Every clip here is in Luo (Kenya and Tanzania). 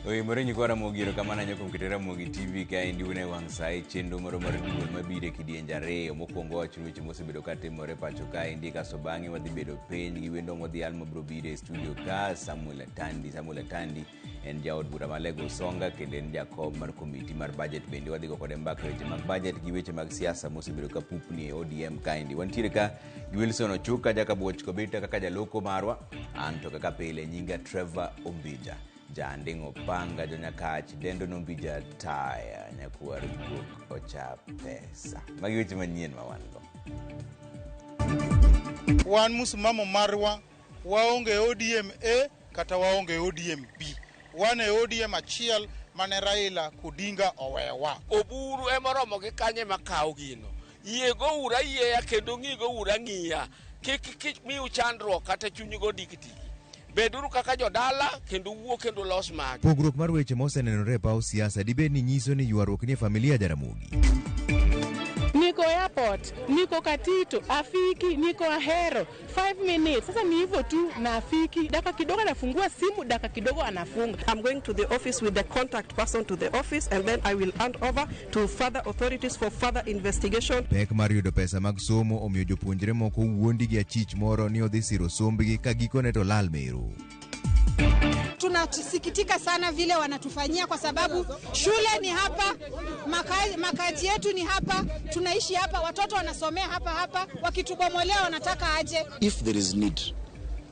Oimore nyikwa Ramogi erokamano ahinya kuom keto Ramogi TV kaendi un e wang' sa e chenro moro mar duol mabiro e kidienje ariyo. Mokwongo wacho weche mosebedo ka timore pacho kaendi kasto bang'e wadhi bedo piny gi wendo modhial mabiro biro e studio ka Samuel Atandi. Samuel Atandi en jaod bura ma Alego Usonga kendo en jakom mar komiti mar budget bende wadhi go kode mbaka e weche mag budget gi weche mag siasa mosebedo ka pupni e ODM kaendi. Wantiere ka gi Wilson Ochuka Jakabuoch Kobita kaka jaloko marwa, an to kaka pile nyinga Trevor Ombija. Janding' Opanga Jonyakach dendo Nombija Taya nyakwar guok ocha pesa. Magi weche manyien ma wan go. Wan msimamo marwa waonge ODM A kata waonge ODM B. Wan e ODM achiel mane Raila Odinga owewa. Oburu ema oromo gi kanye ema kawo gino. Yie gouru ayieya kendo ng'i gouru ang'iya. Kik kik miu chandruok kata chunyu go dikdiki. Beduru kaka jodala kendo wuo kendo los magi. Pogruok mar weche mosenenore e paw siasa dibed ni nyiso ni ywaruok nie familia Jaramogi? Niko airport, niko Katito, afiki, niko Ahero, 5 minutes. Sasa ni hivyo tu na afiki, dakika kidogo anafungua simu, dakika kidogo anafunga. I'm going to the office with the contact person to the office and then I will hand over to further authorities for further investigation. Pek mar yudo pesa mag somo omiyo jopuonjre moko wuondi gi achich moro ni odhi siro sombgi ka gikone to lal meru. Tunasikitika sana vile wanatufanyia kwa sababu shule ni hapa, makazi yetu ni hapa, tunaishi hapa, watoto wanasomea hapa hapa, wakitubomolea wanataka aje. If there is need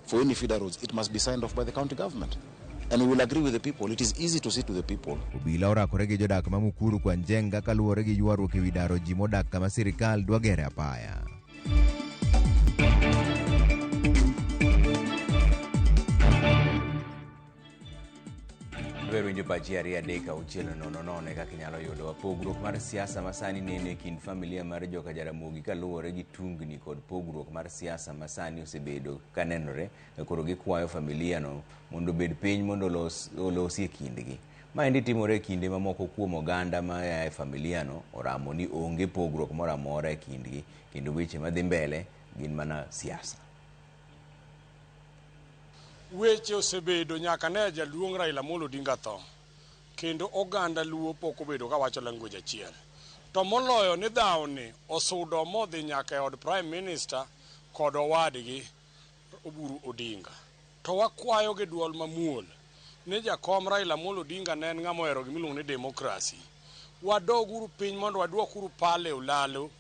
for any feeder roads, it must be signed off by the county government. And we will agree with the people. It is easy to say to the people. Obila orakore gi jodak ma Mukuru kwa Njenga kaluwore gi ywaruok ewi daro ji modak kama sirikal dwa gere apaya. Dwaro winjo pachi 2 3 6 0 0 e kaka inyalo yudowa. Pogruok mar siasa ma sani neno e kind familia mar joka Jaramogi kaluwore gi tungni kod pogruok mar siasa ma sani osebedo ka nenore koro gikwayo familia no mondo obed piny mondo olosi e kindgi. Maendi timore e kinde ma moko kuom oganda ma a e familia no oramo ni onge pogruok moro amora e kindgi kendo weche madhi mbele gin mana siasa. Weche osebedo nyaka ne jaduong' Raila Amolo Odinga tho kendo oganda Luo pok obedo kawacho language achiel. To moloyo ni dhawni osudo modhi nyaka e od Prime Minister kod owadgi Oburu Odinga. To wakwayo gi duol mamuol ni jakom Raila Amolo Odinga ne en ng'ama ohero gimiluongo ni democracy. Wadoguru piny mondo waduokuru pale e olalo.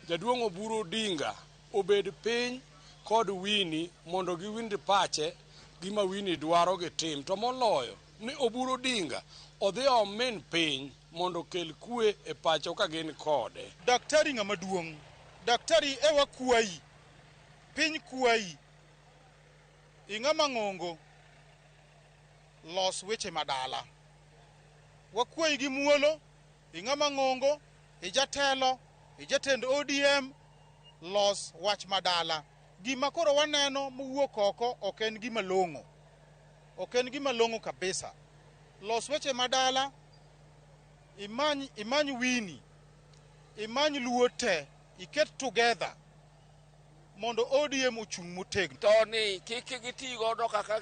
Jaduong' Oburu Odinga obed piny kod Winnie mondo giwinj pache gima Winnie dwaro gitim. To moloyo ni Oburu Odinga odhi om min piny mondo okel kwe e pacho ka gin kode. Daktari ng'ama duong', daktari e wakwayi, piny kwayi, ing'ama ng'ongo, los weche madala. Wakwayi gi muolo, ing'ama ng'ongo, ijatelo, ijatend ODM, los wach madala. Gima koro waneno mowuok oko ok en gima long'o. Ok en gima long'o kabisa. Los weche madala, imany Winnie, imany Luo te, iket together mondo ODM ochung' motegno. To ni kik giti godo kaka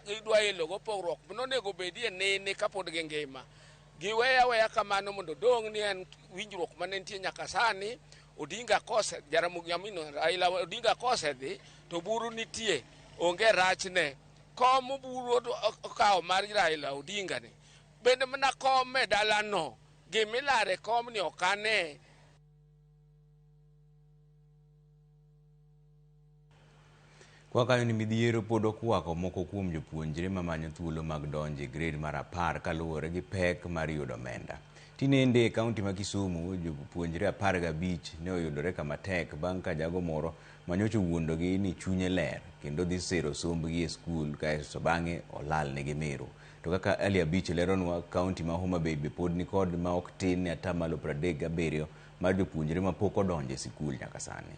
gidwa elo go pogruok nonego bedie nene kapod gingima. Giweya aweya kamano mondo dong' ni en winjruok mane nitie nyaka sani. Odinga kose Jaramogi Amino Raila Odinga kosedhi to buru nitie onge rachne. Kom Oburu okawo mar Raila Odinga ni bende mana kom e dalano gimilare kom ni ok ane. Kwa kanyo ni midhiero pod okwako moko kuom jopuonjre mamanyo thuolo mag donjo e grade mar 10 kaluwore gi pek mar yudo omenda. Tinende e kaunti ma Kisumu, jopuonjre 15 ne oyudore kama tek bang' ka jago moro manyocha owuondogi ni chunye ler kendo dhi sero sombgi e skul kaeto bang'e olal negi meru. To kaka Ali Abich leronwa, kaunti ma Homa Bay be pod nikod ma ok tin ne 37% mar jopuonjre mapok odonjo e sikul nyaka sani.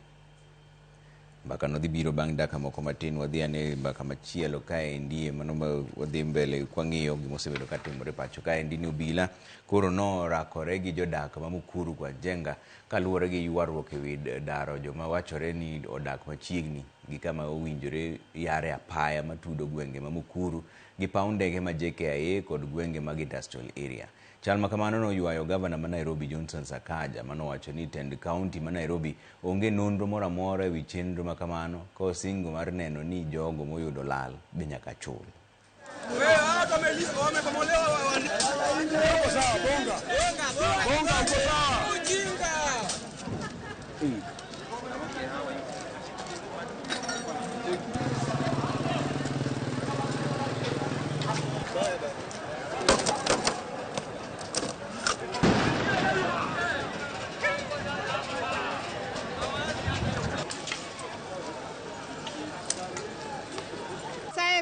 Mbaka no dhi biro bang' dakika moko matin. Wadhi ane mbaka machielo kaendi mano ma wadhi mbele kwang'iyo gima osebedo katimore pacho kaendi ni obila koro norakore gi jodak ma Mukuru kwa Njenga kaluwore gi ywaruok ewi daro joma wachore ni odak machiegni gi gi kama owinjore yare apaya matudo gwenge ma Mukuru gi paw ndege ma JKIA kod gwenge mag industrial area. Chal ma kamano noywayo gavana ma Nairobi Johnson Sakaja manowacho ni tend kaunti ma Nairobi onge nonro moro amora ewi chenro ma kamano ka osingo mar neno ni jogo moyudo lal be nyaka chul.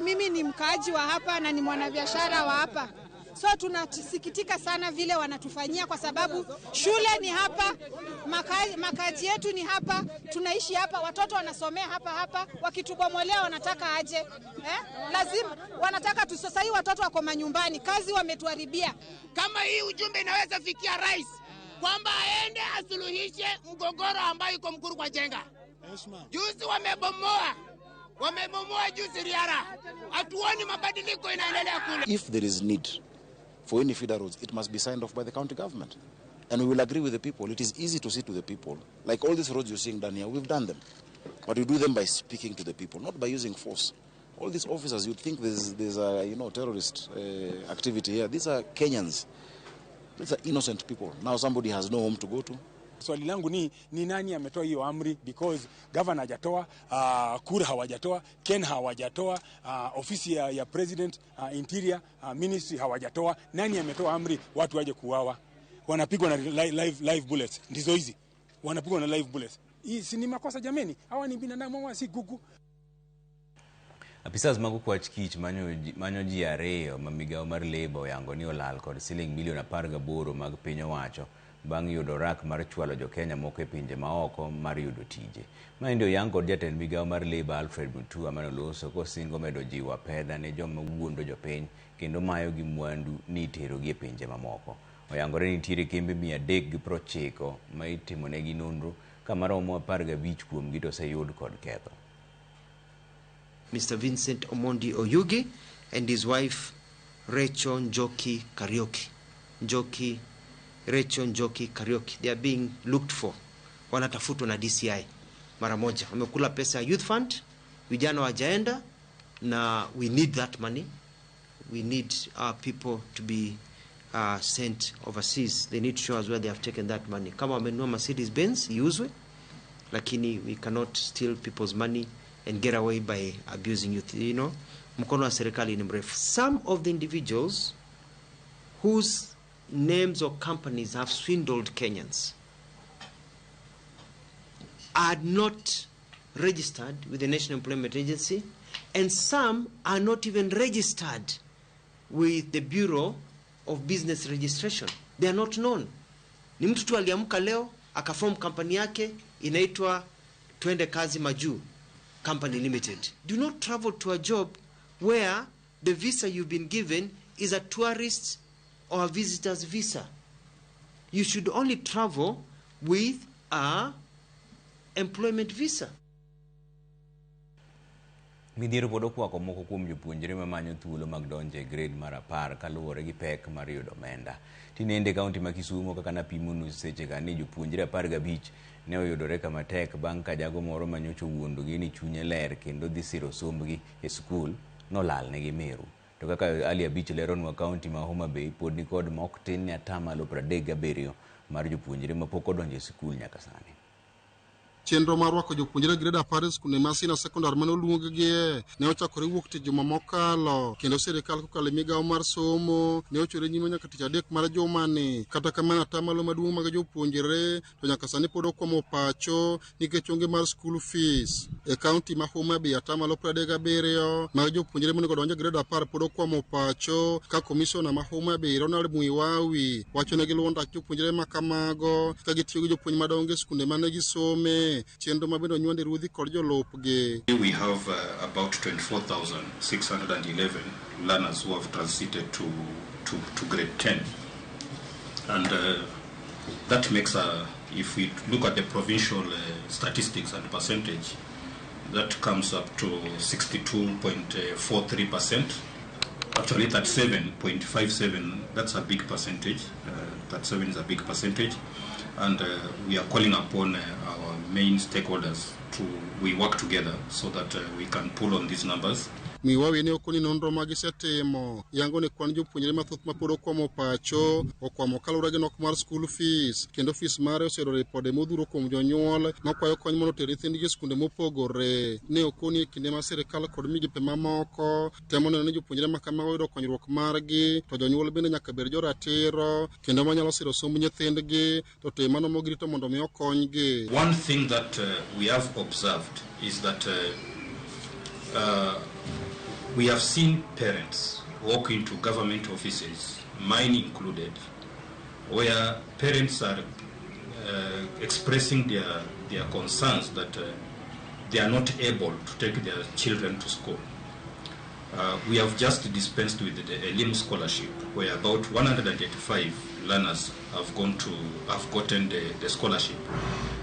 Mimi ni mkaaji wa hapa na ni mwanabiashara wa hapa. So tunasikitika sana vile wanatufanyia kwa sababu shule ni hapa, makazi yetu ni hapa, tunaishi hapa, watoto wanasomea hapa hapa, wakitubomolea wanataka aje? Lazima wanataka tu. Sasa hii watoto wako manyumbani, kazi wametuharibia. Kama hii ujumbe inaweza fikia rais kwamba aende asuluhishe mgogoro ambayo iko Mukuru kwa Njenga. Juzi wamebomoa juzi Riara. Hatuoni mabadiliko inaendelea kule. If there is need for any feeder roads, it must be signed off by the county government. And we will agree with the people. It is easy to see to the people. Like all these roads you're seeing done here, we've done them. But we do them by speaking to the people, not by using force. All these officers, you'd think there's a terrorist activity here. These are Kenyans. These are innocent people. Now somebody has no home to go to. Swali langu ni nani ametoa hiyo amri, because governor hajatoa, kura hawajatoa, Ken hawajatoa, ofisi ya president, interior, ministry hawajatoa. Nani ametoa amri watu waje kuuawa? Wanapigwa na live bullets. Ndizo hizi. Wanapigwa na live bullets. Hii si ni makosa jameni? Hawa ni binadamu, hawa si gugu. Apisas mag okwach kich manyo ji ariyo ma migawo mar Labour oyango ni olal kod siling milion 18 mag piny owacho bang' yudo rak mar chwalo jokenya moko e pinje maoko mar yudo tije. Maendi oyang kod jatend migawo mar Labour Alfred Mutua manoloso kosingo medo jiwo apedha ne joma wuondo jopiny kendo mayo gi mwandu ni iterogi e pinje mamoko. Oyangore ni nitiere kembe 390 ma itimonegi nonro ka maromo 15 kuomgi to oseyud kod ketho. Mr. Vincent Omondi Oyugi and his wife Rachel Njoki Kariuki. Rachel Njoki Kariuki. They are being looked for. Wanatafutwa na DCI mara moja. Wamekula pesa ya Youth Fund, vijana wajaenda, na we need that money. We need our people to be sent overseas. They need to show us where they have taken that money. Kama wamenunua Mercedes Benz, iuzwe, lakini we cannot steal people's money and get away by abusing youth. You know, mkono wa serikali ni mrefu. Some of the individuals whose names or companies have swindled Kenyans are not registered with the National Employment Agency, and some are not even registered with the Bureau of Business Registration. They are not known. Ni mtu tu aliamka leo akaform company yake inaitwa Twende Kazi Majuu Company Limited. Do not travel to a job where the visa you've been given is a tourist or a visitor's visa. You should only travel with a employment visa. Midhiero pod okwako moko kuom jopuonjre mamanyo thuolo mag donjo e grade mar 10 kaluwore gi pek mar yudo omenda. Tinende kaunti ma Kisumo kaka napimonu seche ka ni jopuonjre 15 ne oyudore kama tek bang' ka jago moro manyocha owuondogi ni chunye ler kendo dhi siro sombgi e skul nolalnegi meru. To kaka Ali Abich leronwa, kaunti ma Homa Bay pod nikod ma ok tin ne 37% mar jopuonjre mapok odonjo e skul nyaka sani. Chenro mar rwako jopuonjre grade 10 e skunde ma senior secondary mane oluonggie ne ochakore wuok tich juma mokalo, kendo sirikal kokalo e migawo mar somo ne ochore nyime nyaka tich adek mar jumani. Kata kamano, atamalo maduong' mag jopuonjre to nyaka sani pod okwamo pacho nikech onge mar school fees. E kaunti ma Homa Bay, atamalo 37 mag jopuonjre monego odonj e grade 10 pod okwamo pacho, ka komishona ma Homa Bay Ronald Muiwawi wacho ne giluwo ndach jopuonjre ma kamago ka gitiyo gi jopuonj madongo e skunde mane gisome. Chenro ma bende onywande ruodhi kod jolupgi. We have about 24,611 learners who have transited to grade 10. And that makes, if we look at the provincial statistics and percentage, That comes up to 62.43%. Actually, 37.57, that's a big percentage. 37 is a big percentage. And we are calling upon our main stakeholders to we work together so that we can pull on these numbers. Miwawi ne okoni nonro ma gisetimo yango ni kwan jopuonjre mathoth ma pod okwamo pacho okwamo kaluwore gi nok mar school fees kendo fees mare oseyudo ripode modhuro kuom jonyuol makwayo kony mondo oter nyithindgi e skunde mopogore. Ne okoni e kinde ma sirikal kod migepe mamoko temo neno ni jopuonjre ma kamago yudo konyruok margi to jonyuol bende nyaka bed joratiro kendo manyalo siro somb nyithindgi to tim mano mogirito mondo mi okonygi. One thing that we have observed is that we have seen parents walk into government offices, mine included, where parents are expressing their concerns that they are not able to take their children to school. We have just dispensed with the Elimu scholarship, where about 185 learners have gotten the scholarship.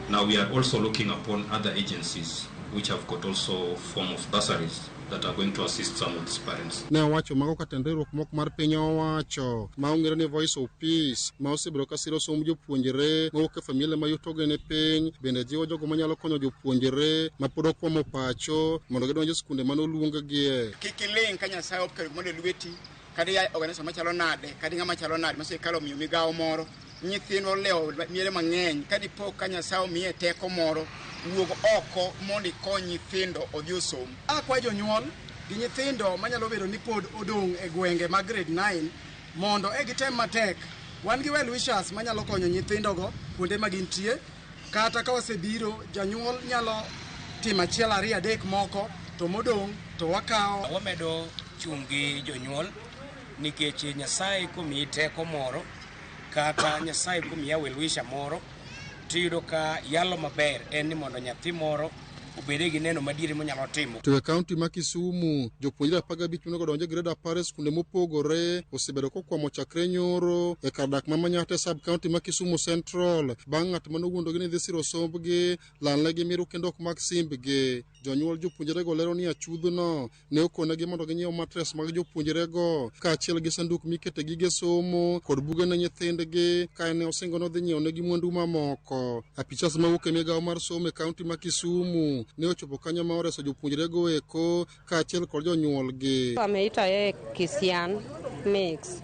Now we are also looking upon other agencies which have got also form of bursaries that are going to assist some of these parents. Ne owacho mago katend riwruok moko mar piny owacho ma ong'ere ni Voice of Peace ma osebedo ka siro somb jopuonjre mawuok e familia ma yutogi ni piny bende jiwo jogo manyalo konyo jopuonjre ma pod okwamo pacho mondo gidonj e skunde mane oluonggie. Kik iling' ka Nyasaye oketo gimoro e lweti, kata ia organization machalo nade, kata ng'ama chalo nade ma sirikal omiyo migawo moro. Nyithindwa olewo miere mang'eny, ka dipo ka Nyasaye omiye teko moro, wuog oko mondo ikony nyithindo odhi osom. Akwayo jonyuol gi nyithindo manyalo bedo ni pod odong' e gwenge mag grade 9 mondo e gitem matek. Wan gi well wishers manyalo konyo nyithindogo kuonde ma gintie, kata ka wasebiro janyuol nyalo timo achiel ariyo adek moko to modong' to wakawo. Wamedo chung' gi jonyuol nikech Nyasaye komiyi teko moro kata Nyasaye komiyi well wisher moro tiyudo ka yalo maber en ni mondo nyathi moro obede gi neno madieri monyalo timo. To e kaunti ma Kisumu, jopuonjre 15 monego odonj e grade 10 e skunde mopogore osebedo kokwamo chakre nyoro e kar dak ma Manyatta sub county ma Kisumu Central bang' ng'at manowuondogi ni dhi siro sombgi lalnegi miru kendo ok mak simbgi. Jonyuol jopuonjrego lero ni achudhno ne okonegi mondo ginyiew matres mag jopuonjrego kaachiel gi sanduk mikete gige somo kod buge ne nyithindgi ka ne osingo nodhi nyiewo negi mwandu mamoko. Apisas mawuok e migawo mar somo e kaunti ma Kisumu ne ochopo kanyo ma oreso jopuonjrego eko kaachiel kod jonyuolgi. Wameita yeye Kisian Mix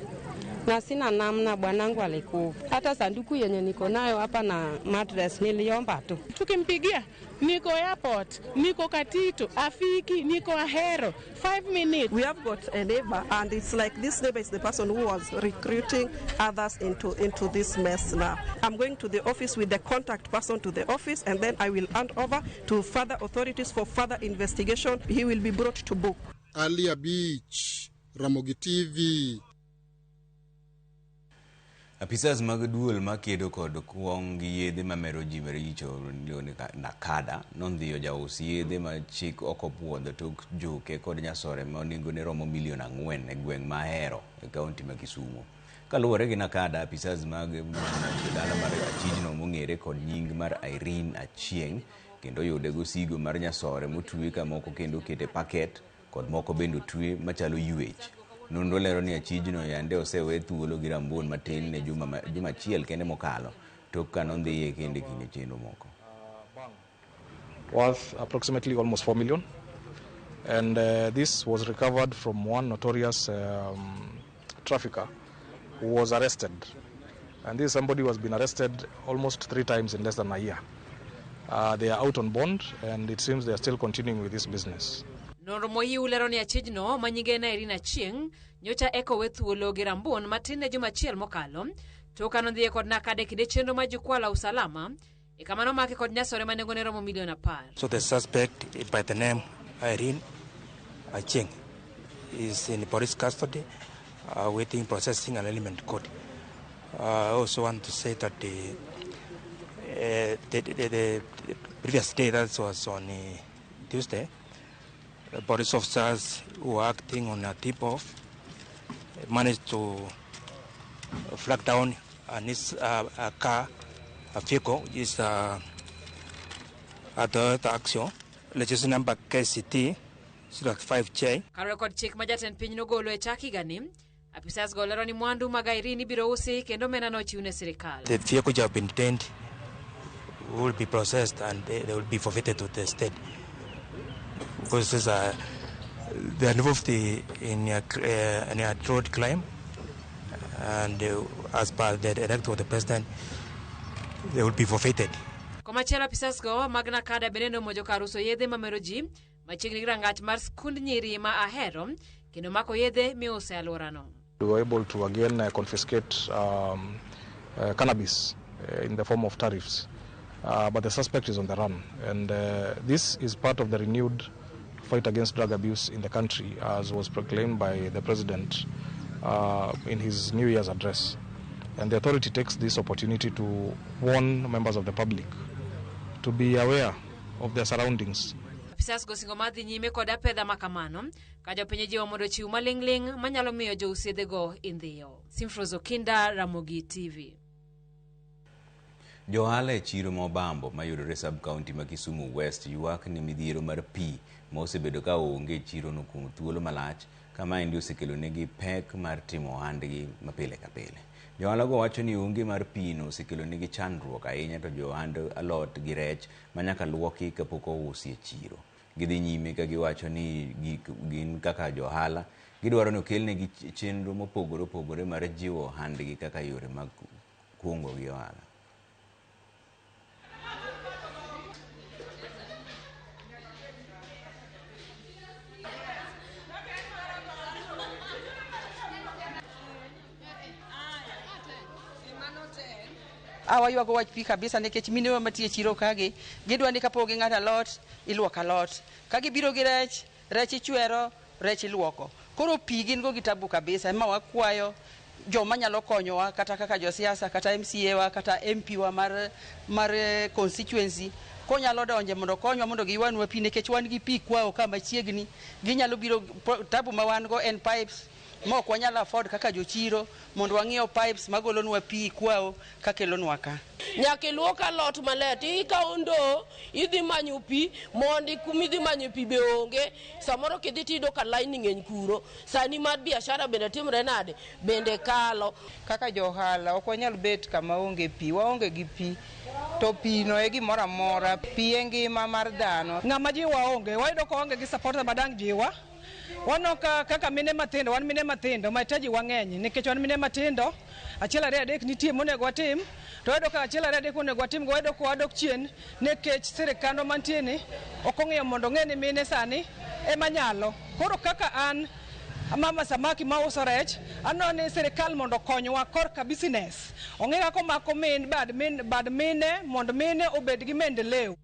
na sina namna, bwanangu alikufa. Hata sanduku yenye niko nayo hapa na mattress niliomba tu. Tukimpigia niko airport, niko Katito, afiki, niko Ahero, 5 minutes. We have got a neighbor, and it's like this neighbor is the person who was recruiting others into this mess now. I'm going to the office with the contact person to the office, and then I will hand over to further authorities for further investigation. He will be brought to book. Alia Beach, Ramogi TV. Apisas mag duol makedo kod kuong' gi yedhe mamero ji maricho NACADA nondhiyo jaus yedhe ma chik ok opuodho tok juke kod nyasore ma nengone romo milion 4 e gweng' ma Ahero e kaunti ma Kisumu. Kaluwore gi NACADA, apisas mag dala mar achijno mong'ere kod nying mar Irene Achieng' kendo oyude gosigo mar nyasore motwe kamoko kendo okete paket kod moko bende otwe machalo ywech. Nonro lero ni achijno yande osewe thuolo gi rambuon matin ne juma achiel kende mokalo tok ka nondhiye kende kinde chenro moko. Worth approximately almost 4 million, and this was recovered from one notorious trafficker who was arrested, and this is somebody who has been arrested almost 3 times in less than a year. They are out on bond, and it seems they are still continuing with this business. Nonro moyiw lero ni achijno ma nyinge en Irene Achieng' nyocha eka owe thuolo gi rambuon matin ne juma achiel mokalo tok ka nodhiye kod NACADA e kinde chenro mar Jukwaa la Usalama e kama nomake kod nyasore ma nengone romo milion 10. So the suspect by the name Irene Achieng' is in police custody, awaiting processing and arraignment court. I also want to say that the previous day, that was on Tuesday, police officers who were acting on a tip-off managed to flag down a car, a vehicle, which is a Toyota Axio, Registration number KCT 05J. Kaluwore kod chik ma jatend piny nogolo e chak higani, apisas go lero ni mwandu mag Irene ibiro usi kendo omenda no chiw ne sirikal. The vehicle which have been detained will be processed and they will be forfeited to the state because these are, they are involved in a road crime, and as per the directive of the president, they will be forfeited. Komachielo, apisas go mag Nakada bende nomonjo kar uso yedhe mamero ji machiegni gi rangach mar skund nyiri ma Ahero kendo mako yedhe miuso e alworano. We were able to again confiscate cannabis in the form of tariffs, but the suspect is on the run, and this is part of the renewed fight against drug abuse in the country, as was proclaimed by the president in his New Year's address. And the authority takes this opportunity to warn members of the public to be aware of their surroundings. Apisas go singo mar dhi nyime kod apedha makamano ka jopiny jiwo mondo ochiw maling'ling' manyalo miyo jous yedhego indhiyo. Simfros Okinda, Ramogi TV. Jo ohala e chiro ma Obambo mayudore sub-county ma Kisumu West ywak ni midhiero mar pi ma osebedo ka onge e chirono kuom thuolo malach ka maendi osekelo negi pek mar timo ohandgi mapile ka pile. Jo ohala go wacho ni onge mar pi no osekelo negi chandruok ahinya to jo ohand alot gi rech manyaka luoki kapok ousi e chiro. Gidhi nyime ka giwacho ni gin kaka jo ohala gidwaro ni okelnegi chenro mopogore opogore mar jiwo ohandgi kaka yore mag kungo gi ohala. Awaywago wach pi kabisa nikech minewa matiyo e chiro kagi gidwa ni kapok ging'ado alot iluoko alot, ka gibiro gi rech, rech ichwero, rech iluoko. Koro pi gin go gi tabu kabisa, ema wakwayo joma nyalo konyowa kata kaka josiasa kata MCA wa kata MP wa mar constituency konyalo donje mondo okonywa mondo giywanwa pi nikech wan gi pi kwao ka machiegni. Ginyalo biro, tabu ma wan go en pipes ma ok wanyal afford kaka jochiro mondo wang'iew pipes magolonwa pi kwao kakelonwa ka. Nyaka iluok alot maler tikawo ndoo idhi manyo pi mondi kumidhi manyo pi be onge. Samoro kidhi tiyudo ka laini ng'eny kuro. Sani mar biashara bende timre nade? Bende kalo. Kaka jo ohala ok wanyal bet kama onge pi, waonge gi pi. To pi no e gimoro amora, pi e ngima mar dhano. Ng'ama jiwa onge, wayudo ka waonge gi supporter madang' jiwa. Waneno kaka mine matindo, wan mine matindo, mahitaji wang'eny nikech wan mine matindo, achiel ariyo adek nitie monego watim, to wayudo ka achiel ariyo adek monego watim go wayudo ka wadok chien nikech sirikandwa mantie ni ok ong'iyo mondo ong'e ni mine sani ema nyalo. Koro kaka an mama samaki mauso rech, aneno ni sirikal mondo okonywa korka business, ong'e kaka omako min bad mine mondo mine obed gi maendeleo.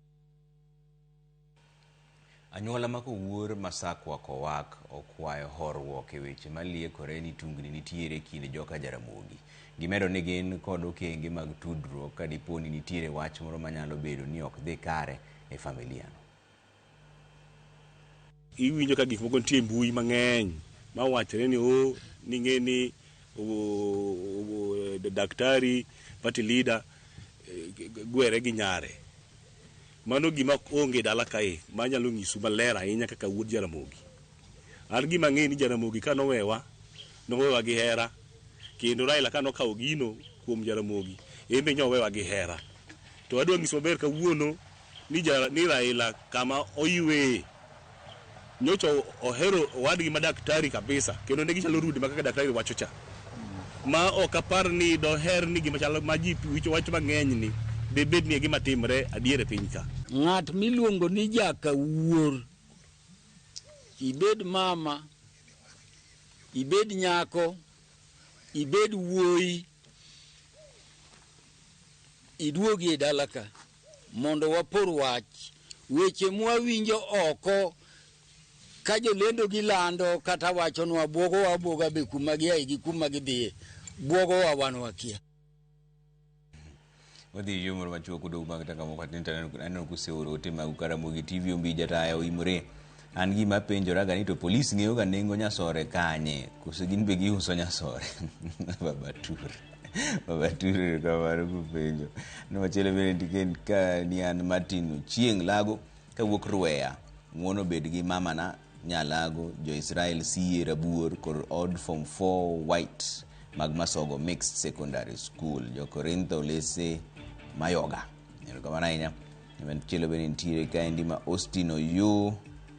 Anyuola ma kowuor Masakwa Kowak okwayo horuok e weche maliekore ni tungni nitiere kind joka Jaramogi. Gimedo ni gin kod okenge mag tudruok ka dipo ni nitiere wach moro manyalo bedo ni ok dhi kare e familia no. Iwinjo ka gik moko nitie e mbui mang'eny mawachore ni o ning'e ni daktari party leader gwere gi nyare. Mano gima onge dala kae manyalo nyisu maler ahinya kaka wuod Jaramogi. An gima ang'eyo ni Jaramogi ka nowewa, nowewa gi hera, kendo Raila ka nokawo gino kuom Jaramogi, en be nyowewa gi hera. To adwa nyiso maber kawuono ni Raila kama oyweye, nyocha ohero owadgi ma daktari kabisa, kendo ne gichalo rude ma kaka daktari wacho cha. Ma ok apar ni doher ni gima chalo ma ji wacho mang'eny ni debed ni e gima timre adier e piny ka. Ng'at miluongo ni jakawuor, ibed mama, ibed nyako, ibed wuoyi, iduogi e dala ka mondo wapor wach. Weche mwawinjo oko ka jolendo gilando kata wachonwa bwogowa abwoga be kuma giaye gi kuma gidhiye, bwogowa wan wakia. Wadhi yo moro machuok udog bang' taka moko matin to aneno kuseoro ote magu ka Ramogi TV Ombija taya oimore. An gima penjoraga ni to polis ng'eyo ga nengo nyasore kanye koso gin be giuso nyasore. Baba Tur. Baba Tur erokamano kuom penjo. No machielo bende nitie ka ni an Martin Ochieng' Lago. Kawuok Rweya, ng'uono bed gi mamana Nyalago, Jo-Israel CA Rabuor kod od form 4 White mag Masogo Mixed Secondary School. Jo-Korintho Lese Mayoga. Erokamano ahinya. Machielo bende nitiere kaendi ma Austin Oyu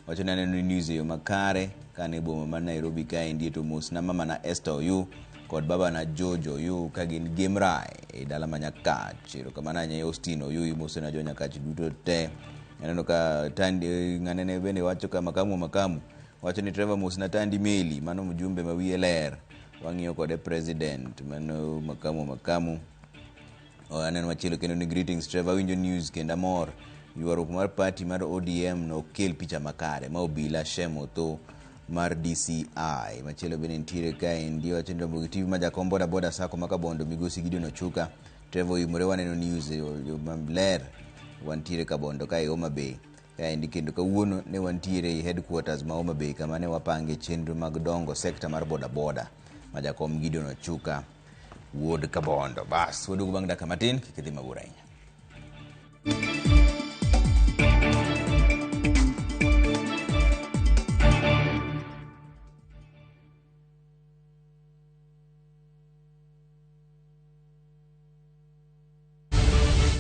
wacho ni aneno news e yo makare kane e boma ma Nairobi kaendi to mosna mamana Esther Oyu kod babana George Oyu ka gin Gemrai e dala ma Nyakach. Erokamano ahinya Austin Oyu, imosona jo Nyakach duto te. Aneno ka Tandi ng'anene bende wacho ka makamu makamu wacho ni Trevor mosna Tandi Meli, mano mjumbe ma wiye ler. Wang'iyo kode president mano makamu makamu. Aneno machielo kendo ni greetings Trevor, awinjo news kendo amor. Ywaruok mar party mar ODM no kel picha makare ma obila Shem Otho mar DCI. Machielo bende nitiere kaendi wacho ni Ramogi TV ma jakom boda boda sako ma Kabondo migosi Gideon Ochuka. Trevor oimore waneno news e yo maler. Wantiere Kabondo kae Homa Bay. Kaendi kendo kawuono ne wantiere e headquarters ma Homa Bay kama ne wapange chenro mag dongo sekta mar boda boda ma jakom Gideon Ochuka wuod Kabondo. Bas, waduogo bang' dakika matin, kik idhi mabor ahinya.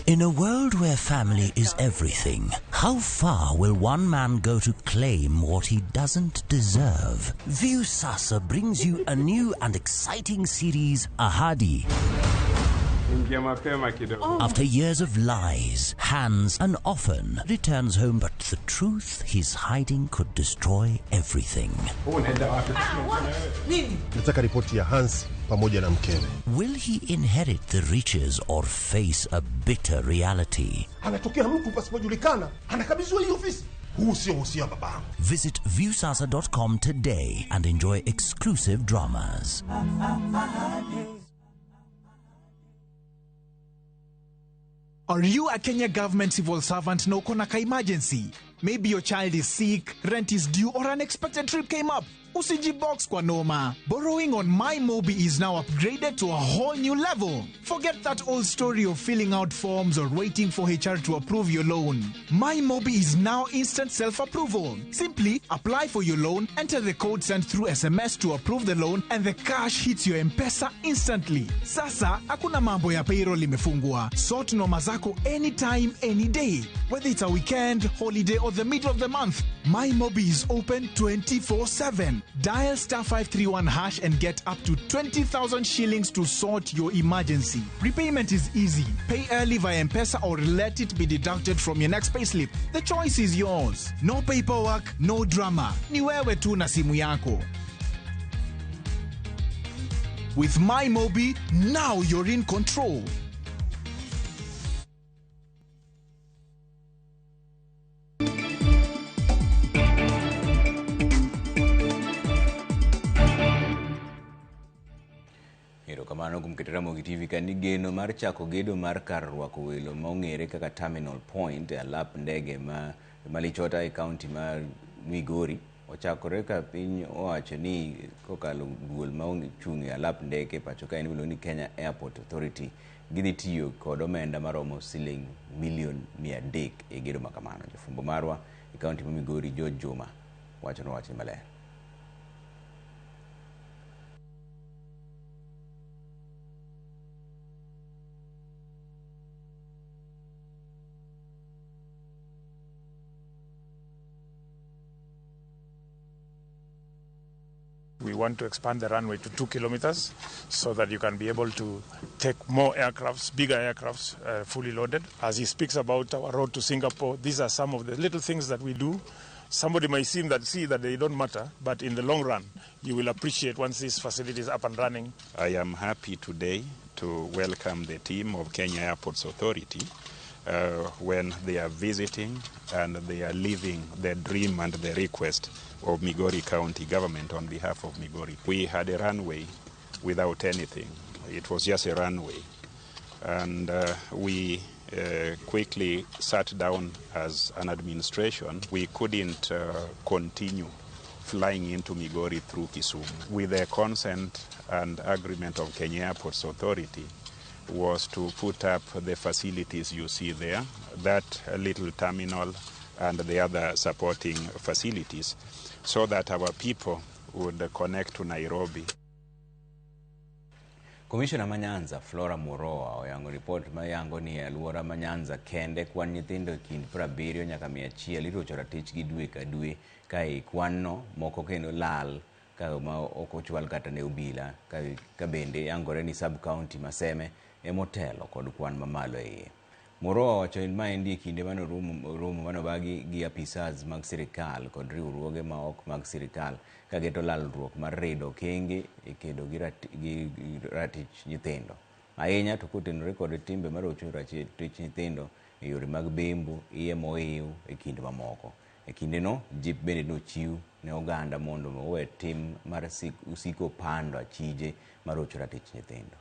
In a world where family is everything, how far will one man go to claim what he doesn't deserve? Viusasa brings you a new and exciting series, Ahadi. Ingia mapema kidogo. After years of lies, hands, and often returns home, but the truth he's hiding could destroy everything. Nataka ripoti ya Hans pamoja na mkewe. Will he inherit the riches or face a bitter reality? Anatokea mtu pasipojulikana, anakabidhiwa hii ofisi. Huu sio uhusia wa babangu. Visit viewsasa.com today and enjoy exclusive dramas. Are you a Kenya government civil servant na uko na ka emergency? Maybe your child is sick, rent is due, or an unexpected trip came up. Usijibox kwa noma. Borrowing on MyMobi is now upgraded to a whole new level. Forget that old story of filling out forms or waiting for HR to approve your loan. MyMobi is now instant self-approval. Simply apply for your loan, enter the code sent through SMS to approve the loan, and the cash hits your M-Pesa instantly. Sasa, hakuna mambo ya payroll imefungwa. Sort noma zako anytime, any day. Whether it's a weekend, holiday, or the middle of the month, MyMobi is open 24/7. Dial star 531 hash and get up to 20,000 shillings to sort your emergency. Repayment is easy. Pay early via M-Pesa or let it be deducted from your next payslip. The choice is yours. No paperwork, no drama. Ni wewe tu na simu yako. With MyMobi, now you're in control. Erokamano kuom keto Ramogi TV ka ni geno mar chako gedo mar kar rwako welo ma ong'ere kaka Terminal Point e alap ndege ma Malichota e kaunti mar Migori ochakore ka piny owacho ni kokalo duol ma ochung' e alap ndeke pacho ka en miluongo ni Kenya Airport Authority gidhi tiyo kod omenda maromo siling milion 300 e gedo ma kamano. Jafwambo marwa e kaunti ma Migori George Juma wachonwa wachni maler. We want to expand the runway to 2 kilometers so that you can be able to take more aircrafts, bigger aircrafts, fully loaded. As he speaks about our road to Singapore, these are some of the little things that we do. Somebody may see that they don't matter, but in the long run, you will appreciate once this facility is up and running. I am happy today to welcome the team of Kenya Airports Authority when they are visiting and they are living the dream and the request of Migori County government on behalf of Migori. We had a runway without anything. It was just a runway. And we quickly sat down as an administration. We couldn't continue flying into Migori through Kisumu. With the consent and agreement of Kenya Airports Authority was to put up the facilities you see there, that little terminal and the other supporting facilities so that our people would connect to Nairobi. Komishona ma Nyanza Flora Muroa oyango ripot ma yango ni e alwora ma Nyanza kende kwan nyithindo e kind 70 nyaka 100 irocho ratichgi dwe ka dwe ka ei kwan no moko kendo lal ka ma ok ochwal kata ne obila ka bende yangore ni sub county ma Seme emotelo kod kwan mamalo e iye. Muroa owacho maendi e kinde mane romo manobagi gi apisas mag sirikal kod riwruoge ma ok mag sirikal kageto lalruok mar rido okenge e kedo gi ratich nyithindo. Ahinya to kotenore kod timbe marocho ratich nyithindo e yore mag bembo, iye mohiu e kind mamoko. E kindeno, jip bende nochiw ne oganda mondo owe tim mar siko pando achije marocho ratich nyithindo.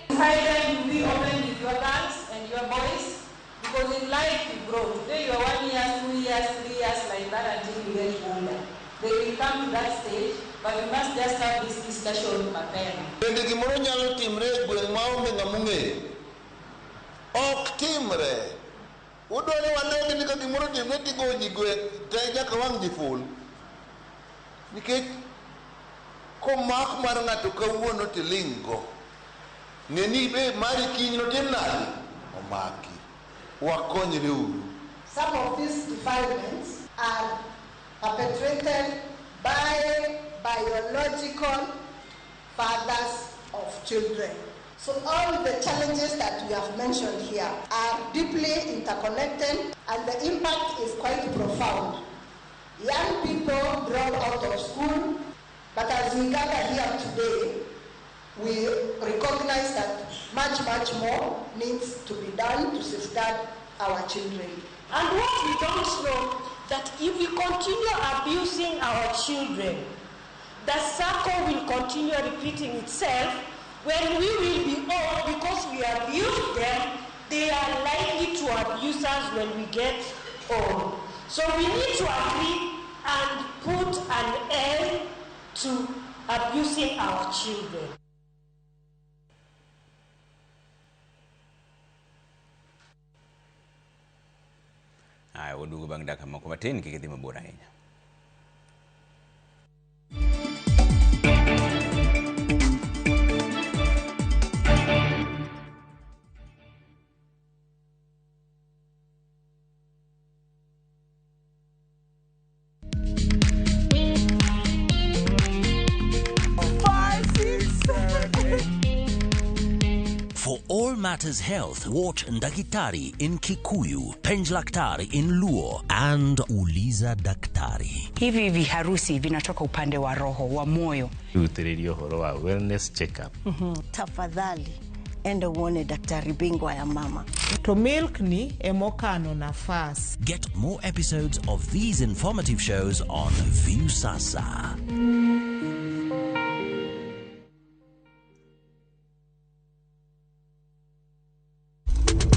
High time you be open with your girls and your boys, because in life you grow. Today you are 1 year, 2 years, 3 years, like that until you get older. They will come to that stage, but we must just have this discussion mapema. Bende gimoro nyalo timre e gweng' maonge ng'ama ong'eyo? Ok timre. Udwa ni waneg ni ka gimoro timre tigo ji gweng' te nyaka wang' ji ful. Nikech komak mar ng'ato kawuono tiling' go. Ng'e ni be mari kiny notim nade? Omaki. Wakonyre uru. Some of these defilements are perpetrated by biological fathers of children. So all the challenges that we have mentioned here are deeply interconnected, and the impact is quite profound. Young people drop out of school, but as we gather here today, we recognize that much, much more needs to be done to safeguard our children. And what we don't know, that if we continue abusing our children, the circle will continue repeating itself. When we will be old, because we abuse them, they are likely to abuse us when we get old. So we need to agree and put an end to abusing our children. Aya, waduogo bang' dakika moko matin kik idhi mabor ahinya. For all matters health, watch Ndakitari in Kikuyu, Penjlaktari in Luo, and Uliza Daktari. Hivi viharusi vinatoka upande wa roho, wa moyo. Utiririo horo wa wellness checkup. Tafadhali, enda uone daktari bingwa ya mama. To milk ni emokano nafas. Get more episodes of these informative shows on Viusasa.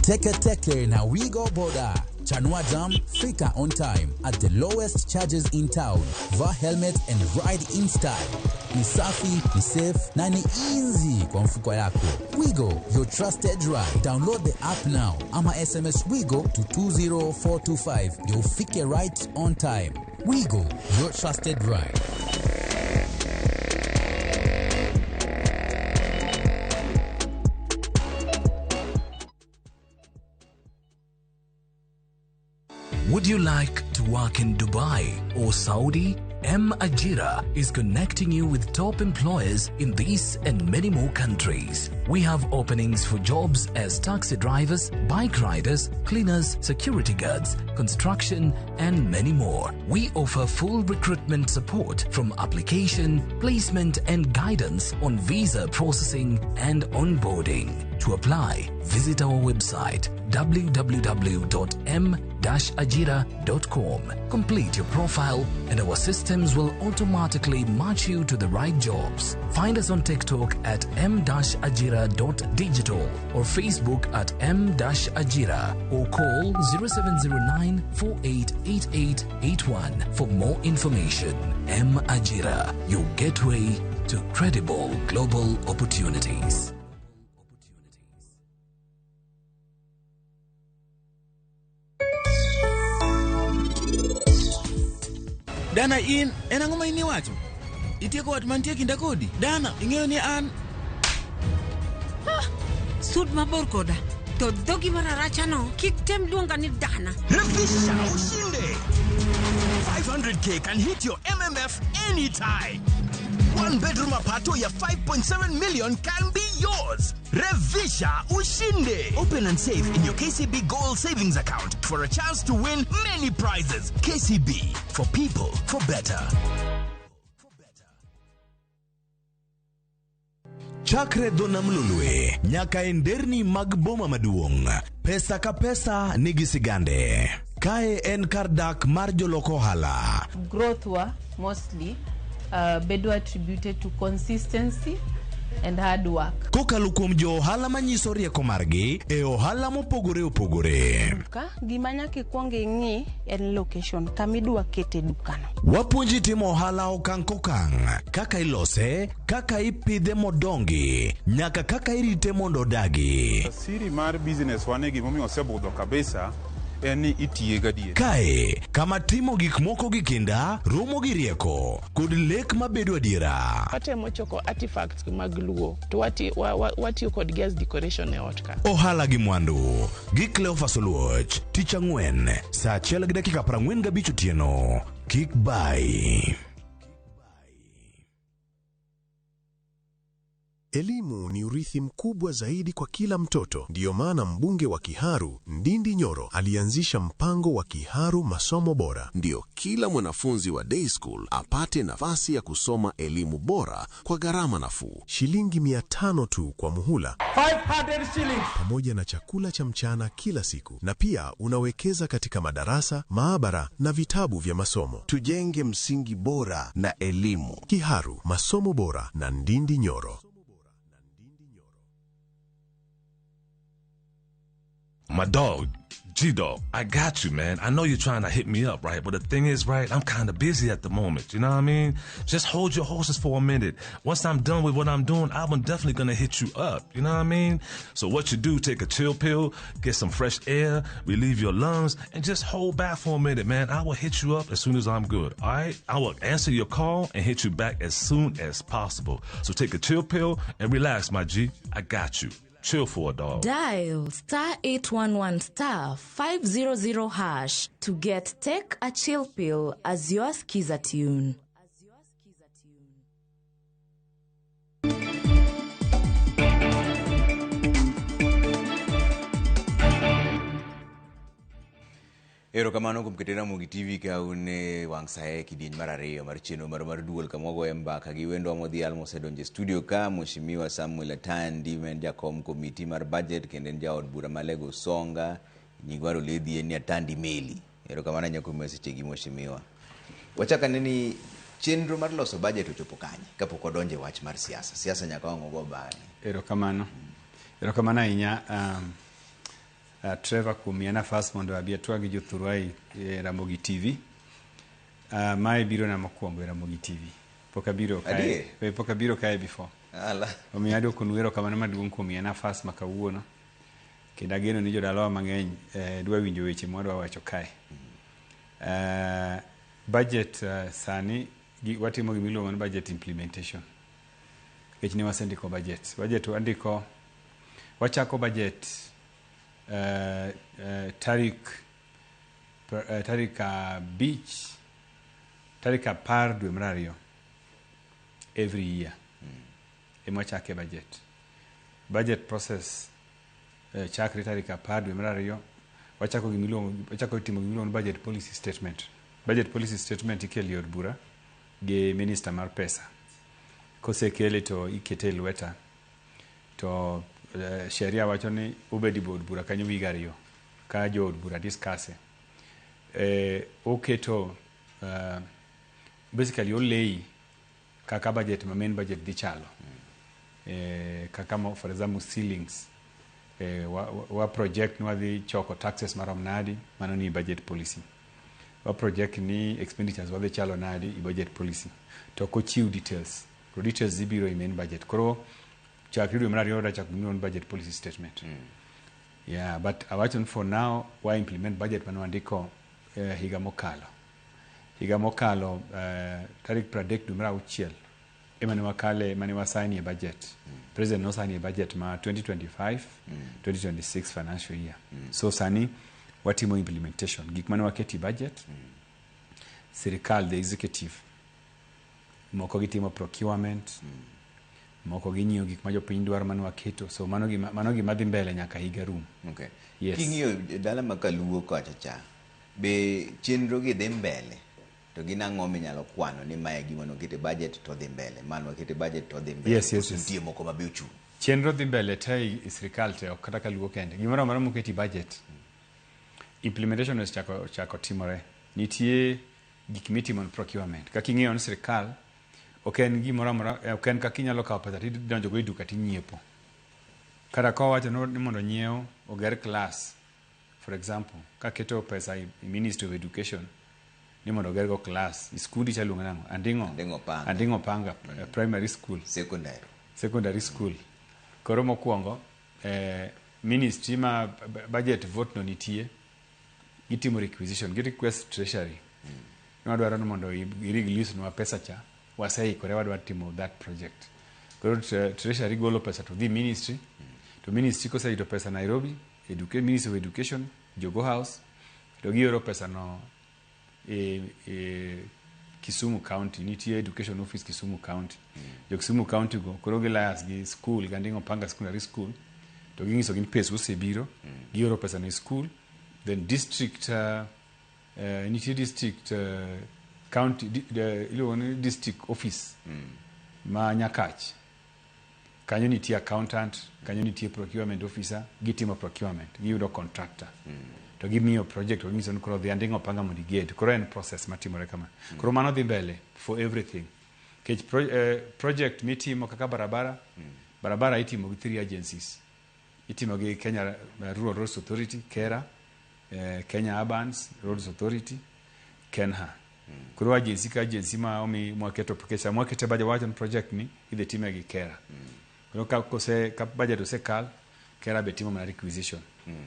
Teke Teke na Wigo Boda. Chanua Jam, fika on time at the lowest charges in town. Vaa helmet and ride in style. Ni safi, ni safe na ni easy kwa mfuko yako. Wigo, your trusted ride. Download the app now. Ama SMS Wigo to 20425. You'll fike right on time. Wigo, your trusted ride. Would you like to work in Dubai or Saudi? M Ajira is connecting you with top employers in these and many more countries. We have openings for jobs as taxi drivers, bike riders, cleaners, security guards, construction, and many more. We offer full recruitment support from application, placement, and guidance on visa processing and onboarding. To apply, visit our website www.m-ajira.com. Complete your profile and our systems will automatically match you to the right jobs. Find us on TikTok at m-ajira.digital or Facebook at m-ajira or call 0709 488881 for more information. M Ajira, your gateway to credible global opportunities. Dana in, en ang'o ma in iwacho? Itieko wat mantie kinda kodi? Dana, ing'eyo ni an... Sud mabor koda. To dhogi mararachano kik tem luonga ni dana. Revisha ushinde. 500k can hit your MMF anytime. One bedroom apartment ya 5.7 million can be yours. Revisha ushinde. Open and save in your KCB Gold Savings Account for a chance to win many prizes. KCB, for people, for better. Chakre dho nam Lolwe nyaka e nderni mag boma maduong', pesa ka pesa nigi sigande. Kae en kar dak mar jolok ohala. Growth wa mostly bedo attributed to consistency and hard work. Kokalo kuom jo ohala manyiso rieko margi e ohala mopogore opogore. Duka, gima nyaka ikwong ing'i en location kama idwa kete dukano. Wapuonji timo ohala okang' kokang', kaka ilose, kaka ipidhe modongi, nyaka kaka irite mondo odagi. Siri mar business wane gimomiyo osebudho kabisa en ni itiye gadier. Kae, kama timo gik moko gi kinda, romo gi rieko, kod lek mabedo adiera. Watemo choko artifacts mag Luo to watiyo kodgi as decoration e ot ka. Ohala gi mwandu gi Cleophas Oluoch, tich ang'wen, saa 1:45 otieno. Kik bai. Elimu ni urithi mkubwa zaidi kwa kila mtoto. Ndiyo maana mbunge wa Kiharu, Ndindi Nyoro, alianzisha mpango wa Kiharu Masomo Bora. Ndiyo kila mwanafunzi wa day school apate nafasi ya kusoma elimu bora kwa gharama nafuu. Shilingi 500 tu kwa muhula. 500 shillings. Pamoja na chakula cha mchana kila siku. Na pia unawekeza katika madarasa, maabara na vitabu vya masomo. Tujenge msingi bora na elimu. Kiharu Masomo Bora na Ndindi Nyoro. My dog, G-Dog, I got you, man. I know you're trying to hit me up, right? But the thing is, right, I'm kind of busy at the moment. You know what I mean? Just hold your horses for a minute. Once I'm done with what I'm doing, I'm definitely going to hit you up. You know what I mean? So what you do, take a chill pill, get some fresh air, relieve your lungs, and just hold back for a minute, man. I will hit you up as soon as I'm good, all right? I will answer your call and hit you back as soon as possible. So take a chill pill and relax, my G. I got you. Chill for a dog. Dial star 811 star 500 hash to get Take a Chill Pill as your skiza tune. Erokamano kuom keto Ramogi TV ka un e wang' saye kidieny mar ariyo mar chenro mar duol kama wagoye mbaka gi wendwa modhial mosedonjo e studio ka, Mheshimiwa Samuel Atandi ma en jakom komiti mar budget kendo en jaod bura ma Lego Usonga. Nying mar oledhi en ni Atandi Meli. Erokamano ahinya kuom sechegi Mheshimiwa. Wachak ane ni chenro mar loso budget ochopo kanye kapok odonjo e wach mar siasa. Siasa nyaka wang' ogo bang'e. Erokamano. Erokamano ahinya Trevor kuom miya nafas mondo abi atwag gi jothurwa e Ramogi TV. Mae biro na mokwongo e Ramogi TV. Pok abiro kae. Pok abiro kae before. Ala. Omiyo adwoko erokamano maduong' kuom miya nafas ma kawuono. Kendo ageno ni jodalawa mang'eny dwa winjo weche mwadwa wacho kae. Budget sani watimo gima iluongo ni budget implementation. Nikech ne wasendiko budget. Budget wandiko, wachako budget tarik 10 dwe mar 2 every year. Ema wachake budget. Budget process chakre tarik 10 dwe mar 2 wachako wachako timo gima iluongo ni budget policy statement. Budget policy statement ikelo e od bura gi minister mar pesa. Kosekele to ikete e lweta to sheria wacho ni obedi od bura kanyo higa 2 ka jo od bura discuss. Oketo basically olei kaka budget ma main budget dhi chalo. Kaka for example ceilings, wa project ni wadhi choko taxes marom nadi, mano ni budget policy. Wa project ni expenditures wadhi chalo nadi i budget policy. To kochiw details. To details ibiro i main budget. Koro chakri dwe mar 2 wachako gimiluongo ni budget policy statement. Yeah, but awacho ni for now wa implement budget mane wandiko higa mokalo. Higa mokalo tarik 30 dwe mar auchiel ema ne wakale mane wasignie budget. President nosignie budget ma 2025 2026 financial year. So sani watimo implementation gik mane waketi budget. Sirikal, the executive, moko gitimo procurement, moko ginyiewo gik ma jopiny dwaro mane waketo. So mano gima dhi mbele nyaka higa rum. Yes. King'iyo dala ma Kaluo kocha cha, be chenro gi dhi mbele? To gin ang'o minyalo kwano ni mae gima nokete budget to dhi mbele, mano wakete budget to dhi mbele? Yes. Nitie moko ma be ochung'? Chenro dhi mbele te e sirikal te, ok kata Kaluo kende. Gimoro amora moketi budget, implementation osechako chako timore. Nitie gik mitimo e procurement. Kaka ing'eyo ni sirikal ok en gimoro amora, ok en kaka inyalo kawo pesa tidonjo go e duka tinyiepo. Kata kowacho ni mondo onyiew oger class, for example, kaketo pesa i Ministry of Education ni mondo oger go class i skundi cha iluongo nang'o? Anding'o. Anding'o Panga. Anding'o Panga Primary School. Secondary. Secondary school. Koro mokwongo ministry ma budget vote no nitie, gitimo requisition, gi request treasury ni wadwaro ni mondo i release nwa pesa cha, waseikore, wadwa timo that project. Koro treasury golo pesa to dhi ministry, to ministry koseyudo pesa Nairobi, Ministry of Education, Jogoo House, to gioro pesa no e Kisumu County. Nitie education office Kisumu County. Jo Kisumu County go koro gi liaise gi school Gandingo Panga Secondary School to ging'iso gi ni pesa osebiro, gioro pesa no e school. Then district nitie district county iluongo ni district office ma Nyakach. Kanyo nitie accountant, kanyo nitie procurement officer. Gitimo procurement, giyudo contractor to gimiyo project to ginyiso ni koro dhi Anding'o Panga mondo iged. Koro en process matimore kama. Koro mano dhi mbele for everything nikech project mitimo kaka barabara, barabara itimo gi three agencies. Itimo gi Kenya Rural Roads Authority, KeRRA, Kenya Urban Roads Authority, KeNHA. Koro agency ka agency ma omi mwaketo nikech sama wakete budget wacho ni project ni idhi time gi KeRRA. Koro ka kose ka budget osekal, KeRRA be timo mana requisition.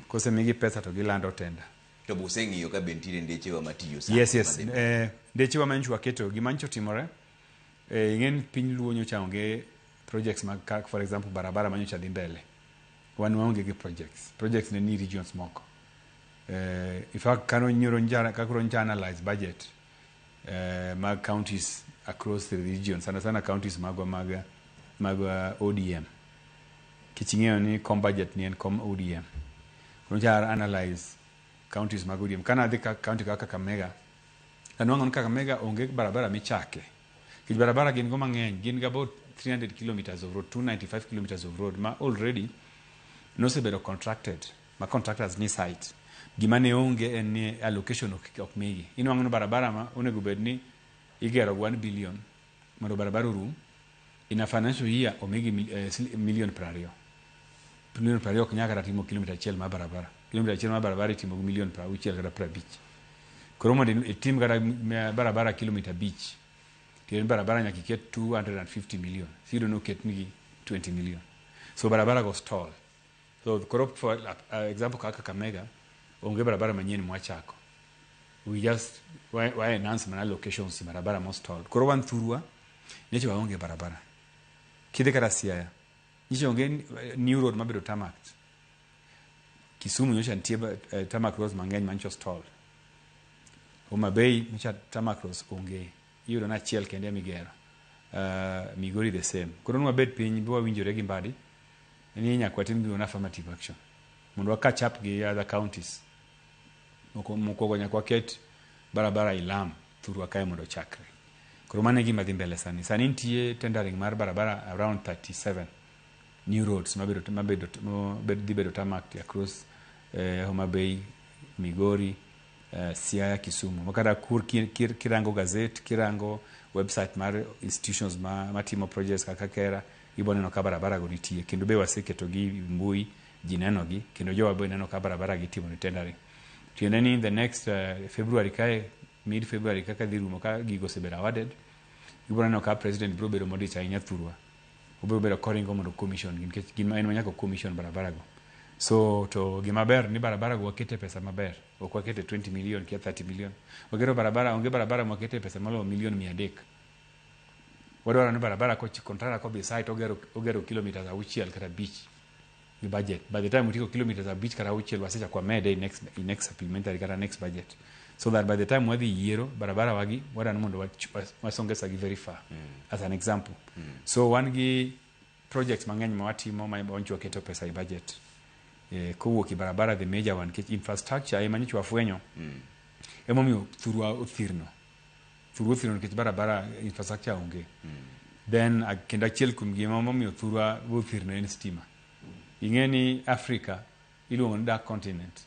Kosemigi pesa to gilando tender. To be useng'iyo ka be nitiere ndechewa matiyo sani Yes. madhi mbele? Ndechewa ma nyocha waketo, gima nyocha otimore, ing'e ni piny Luo nyocha onge projects mag kaka for example barabara ma nyocha dhi mbele. Wan waonge gi projects. Projects ne ni regions moko. In fact, kano nyoro njara, ka koro nyocha analyze budget mag counties across the region, sana sana counties magwa mag ODM. Kech ing'eyo ni kom budget ni en kom ODM. Koro nyocha analyze counties mag ODM. Kana adhi ka county kaka Kakamega, anwang'o ni Kakamega onge barabara michake. Nikech barabara gin go mang'eny, gin gi about 300 kilometers of road, 295 kilometers of road ma already nosebedo contracted, ma contractors ni site. Gima ne onge en ni allocation ok migi. Inwang'o ni barabara ma onego bed ni igero 1 billion mondo barabara orum, in a financial year omigi million 20. Million 20 ok nyal kata timo kilomita achiel mar barabara. Kilomita achiel mar barabara itimo gi million 60 kata 50. Koro mondo itim kata barabara kilomita 5, tiende ni barabara nyaka iket 250 million. Iyudo ni oketnigi 20 million. So barabara go stall. So koro for example kaka Kakamega, onge barabara manyien mwachako. We just wa enhance mana locations barabara mo stall. Koro wan thurwa, nyocha waonge barabara. Kidhi kata Siaya, nyocha onge new road mabedo tarmacked. Kisumu nyocha nitie tarmac roads mang'eny manyocha stall. Homa Bay nyocha tarmac roads onge. Iyudo ni achiel kende ema igero. Migori the same. Koro nwabed piny bi wawinjore gi Mbadi ni nyaka watim gimiluongo ni affirmative action mondo wa catch up gi other counties. Mokwongo nyaka waket barabara ilam thurwa kae mondo ochakre. Koro mano e gima dhi mbele sani. Sani nitie tendering mar barabara around 37 new roads mabedo dhi bedo tarmacked across Homa Bay, Migori, Siaya, Kisumu. Makata kur kirango gazette, kirango website mar institutions ma matimo projects kaka KeRRA, ibo neno ka barabara go nitie. Kendo be waseketo gi mbui, ji neno gi, kendo jowa be neno ka barabara gi itimo ni tendering. Tiende ni in the next February kae, mid February kaka dhi rumo ka gigo osebedo awarded, ibiro neno ka president biro bedo modich ahinya thurwa. Obiro bedo koringo mondo commission gi nikech gin en ma nyaka commission barabara go. So to gima ber ni barabara go wakete pesa maber, ok wakete 20 million kia 30 million. Wagero barabara, onge barabara mwakete pesa moloyo milion 300. Wadwaro ni barabara kochi contractor kodhi site ogero kilometers 6 kata 5 gi budget. By the time utieko kilometers 5 kata 6 wasechako wamede in next supplementary kata next budget. So that by the time wadhi yiero barabara wagi wadwaro ni mondo wasongesa gi very far. As an example. So wan gi projects mang'eny ma watimo ma wancho waketo pesa e budget. Kowuok e barabara, the major one, nikech infrastructure ema nyocha wafwenyo. Emomiyo thurwa othirno. Thurwa othirno nikech barabara infrastructure onge. Then kendo achiel kuom gima momiyo thurwa othirno en stima. Ing'e ni Africa iluongo ni dark continent.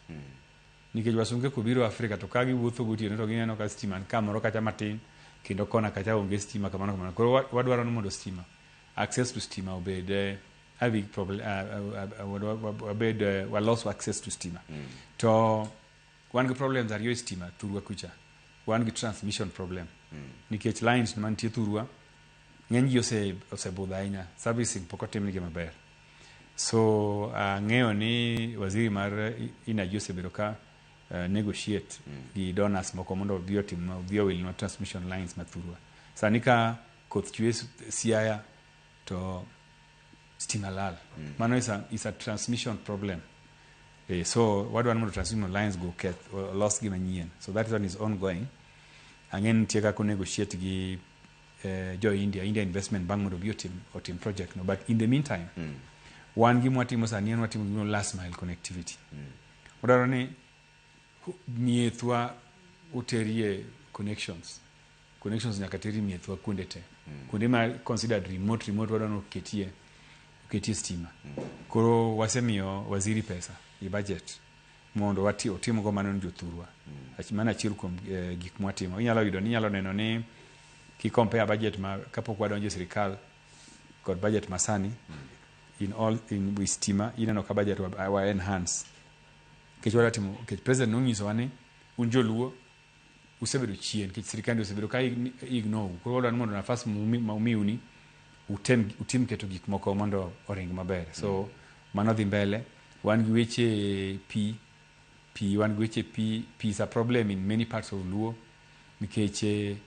Nikech wasunge kobiro Africa to ka giwuotho gotieno to gineno ka stima ni kamoro kacha matin kendo kona kacha onge stima kamano kamano. Koro wadwaro ni mondo stima, access to stima obed a big problem, wabed walos access to stima. To wan gi problems ariyo e stima thurwa kucha. Wan gi transmission problem. Nikech lines mantie thurwa ng'eny gi osebudho ahinya, servicing pok otimnigi maber. So ang'eyo ni waziri mar energy osebedo ka negotiate gi donors moko mondo obi otim, obi owilnwa transmission lines ma thurwa. Sani ka koth chwe Siaya to stima lal. Mano is a transmission problem. So wadwaro mondo transmission lines go keth olos gi manyien. So that one is ongoing. Ang'e ni nitie kaka negotiate gi jo India, India Investment Bank mondo obi otim project no. But in the meantime, wan gima watimo sani en watimo gimoro last mile connectivity. Wadwaro ni miethwa oterie connections. Connections nyaka teri miethwa kuonde te. Kuonde ma considered remote wadwaro ni oketie stima. Koro wasemiyo waziri pesa e budget mondo otimgo mano ne jothurwa. Mano achiel kuom gik mwatimo. Inyalo yudo ni inyalo neno ni ki compare budget ma kapok wadonjo e sirikal kod budget masani in all in with stima, ineno ka budget wa enhance. Nikech wadwa timo, nikech president nonyisowa ni un joluo usebedo chien nikech sirikande osebedo ka ignore u. Koro wadwaro ni mondo nafas ma umiu ni utem, utim keto gik moko mondo oring maber. So mano dhi mbele. Wan gi weche pi, wan gi weche pi. Pi is a problem in many parts of Luo nikech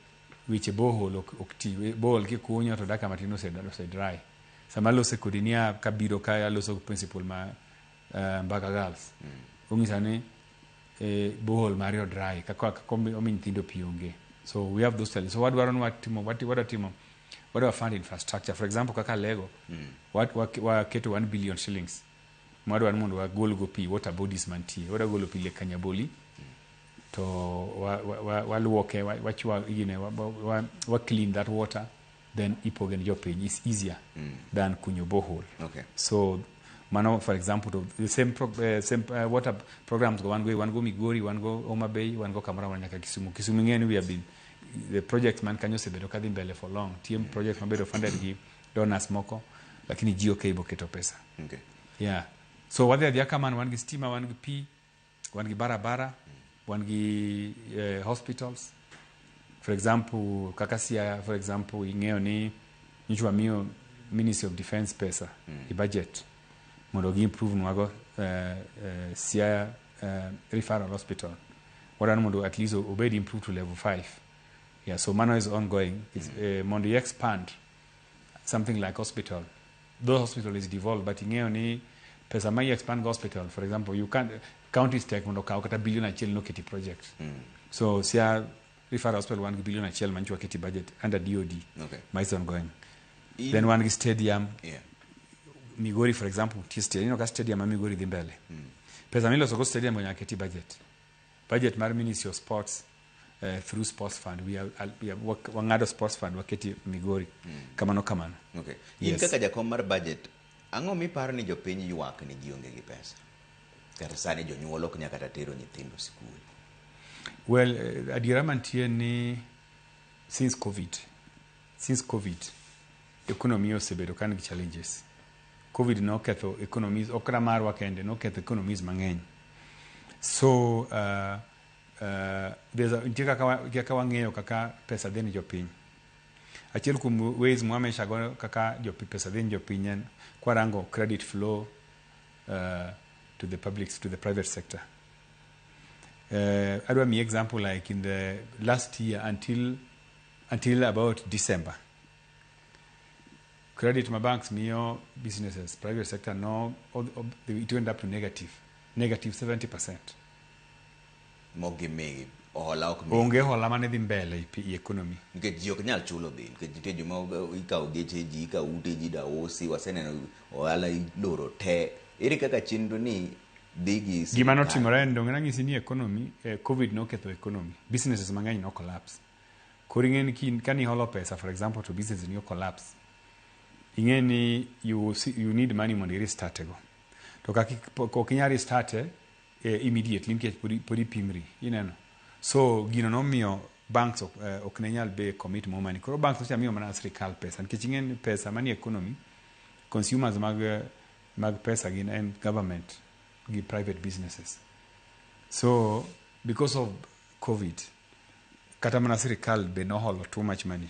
weche borehole ok ti. Borehole kikunyo to dakika matin ose dry. Sama alose kodi niya kabiro ka aloso gi principal ma Mbaka Girls. Onyisa ni borehole mare o dry kaka omi nyithindo pi onge. So we have those challenges. So wadwaro ni watimo wadwa timo wadwa fund infrastructure. For example, kaka Lego waketo 1 billion shillings mwadwaro ni mondo wagol go pi water bodies mantie. Wadwa golo pi Lake Kanyaboli to waluoke wachwa gine wa clean that water, then ipoge ne jopiny. Is easier than kunyo borehole. So mano for example to the same water programs go wan go Migori, wan go Homa Bay, wan go kamoro amora nyaka Kisumu. Kisumu ing'eyo ni we have been the project man kanyo osebedo kadhi mbele for long. Tie project mabedo funded gi donors moko, lakini GOK boketo pesa. Yeah, so wadhi adhiya kamano. Wan gi stima, wan gi pi, wan gi barabara, wan gi hospitals. For example, kaka Siaya, for example, ing'eyo ni nyocha wamiyo Ministry of Defence pesa e budget mondo gi improve nwago Siaya Referral Hospital. Wadwaro mondo at least obed improved to level 5. Yeah, so mano is ongoing. It's, mondo i expand something like hospital, though hospital is devolved, but ing'eyo ni pesa ma i expand go hospital, for example, you can't, counties tek mondo okaw kata billion 1 noketi project. So Siaya Referral Hospital wan gi billion 1 mancho waketi budget under DOD ma is ongoing. Then wan gi stadium. Migori, for example, nitie stadium. Ineno ka stadium ma Migori dhi mbele. Pesa miloso go stadium go nyaka keti budget. Budget mar Ministry of Sports, through sports fund we are, wang'ado sports fund waketi Migori. Kamano kamano. Okay. In kaka jakom mar budget, ang'o miparo ni jopiny ywak ni gionge gi pesa? Kata sani jonyuol ok nyal kata tero nyithindo sikul. Well, adiera mantie ni since COVID, economy osebedo ka nigi challenges. COVID noketho economies, ok kata marwa kende, noketho economies mang'eny. So nitie kaka wang'eyo kaka pesa dhi ne jopiny. Achiel kuom ways mwa measure go kaka pesa dhi ne jopiny en kwarango credit flow. to the public, to the private sector. Adwa miyi example, like in the last year until about December, credit ma banks miyo businesses, private sector, no, it went up to negative 70%. Mok gimigi hola, ok migi. Onge hola mane dhi mbele i economy. Nikech ji ok nyal chulo bill, nikech nitie joma ikawo geche ji, ikawo ute ji, dausi. Waseneno ohala iloro te. Ere kaka chenro ni dhi gi Gima sirkal? Notimore en donge nang'isi ni economy, COVID noketho economy, businesses mang'eny no collapse. Koro ing'e ni kaniholo pesa, for example, to business ni collapse, ing'e ni you need money mondo i restart go. To kaka ok inyal restart immediately nikech pod ipimri ineno. So gino nomiyo banks ok ne nyal be commit more money. Koro banks nocha miyo mana sirikal pesa, nikech ing'e ni pesa manie economy, consumers mag pesa gin en government gi private businesses. So because of COVID, kata mana sirikal be noholo too much money,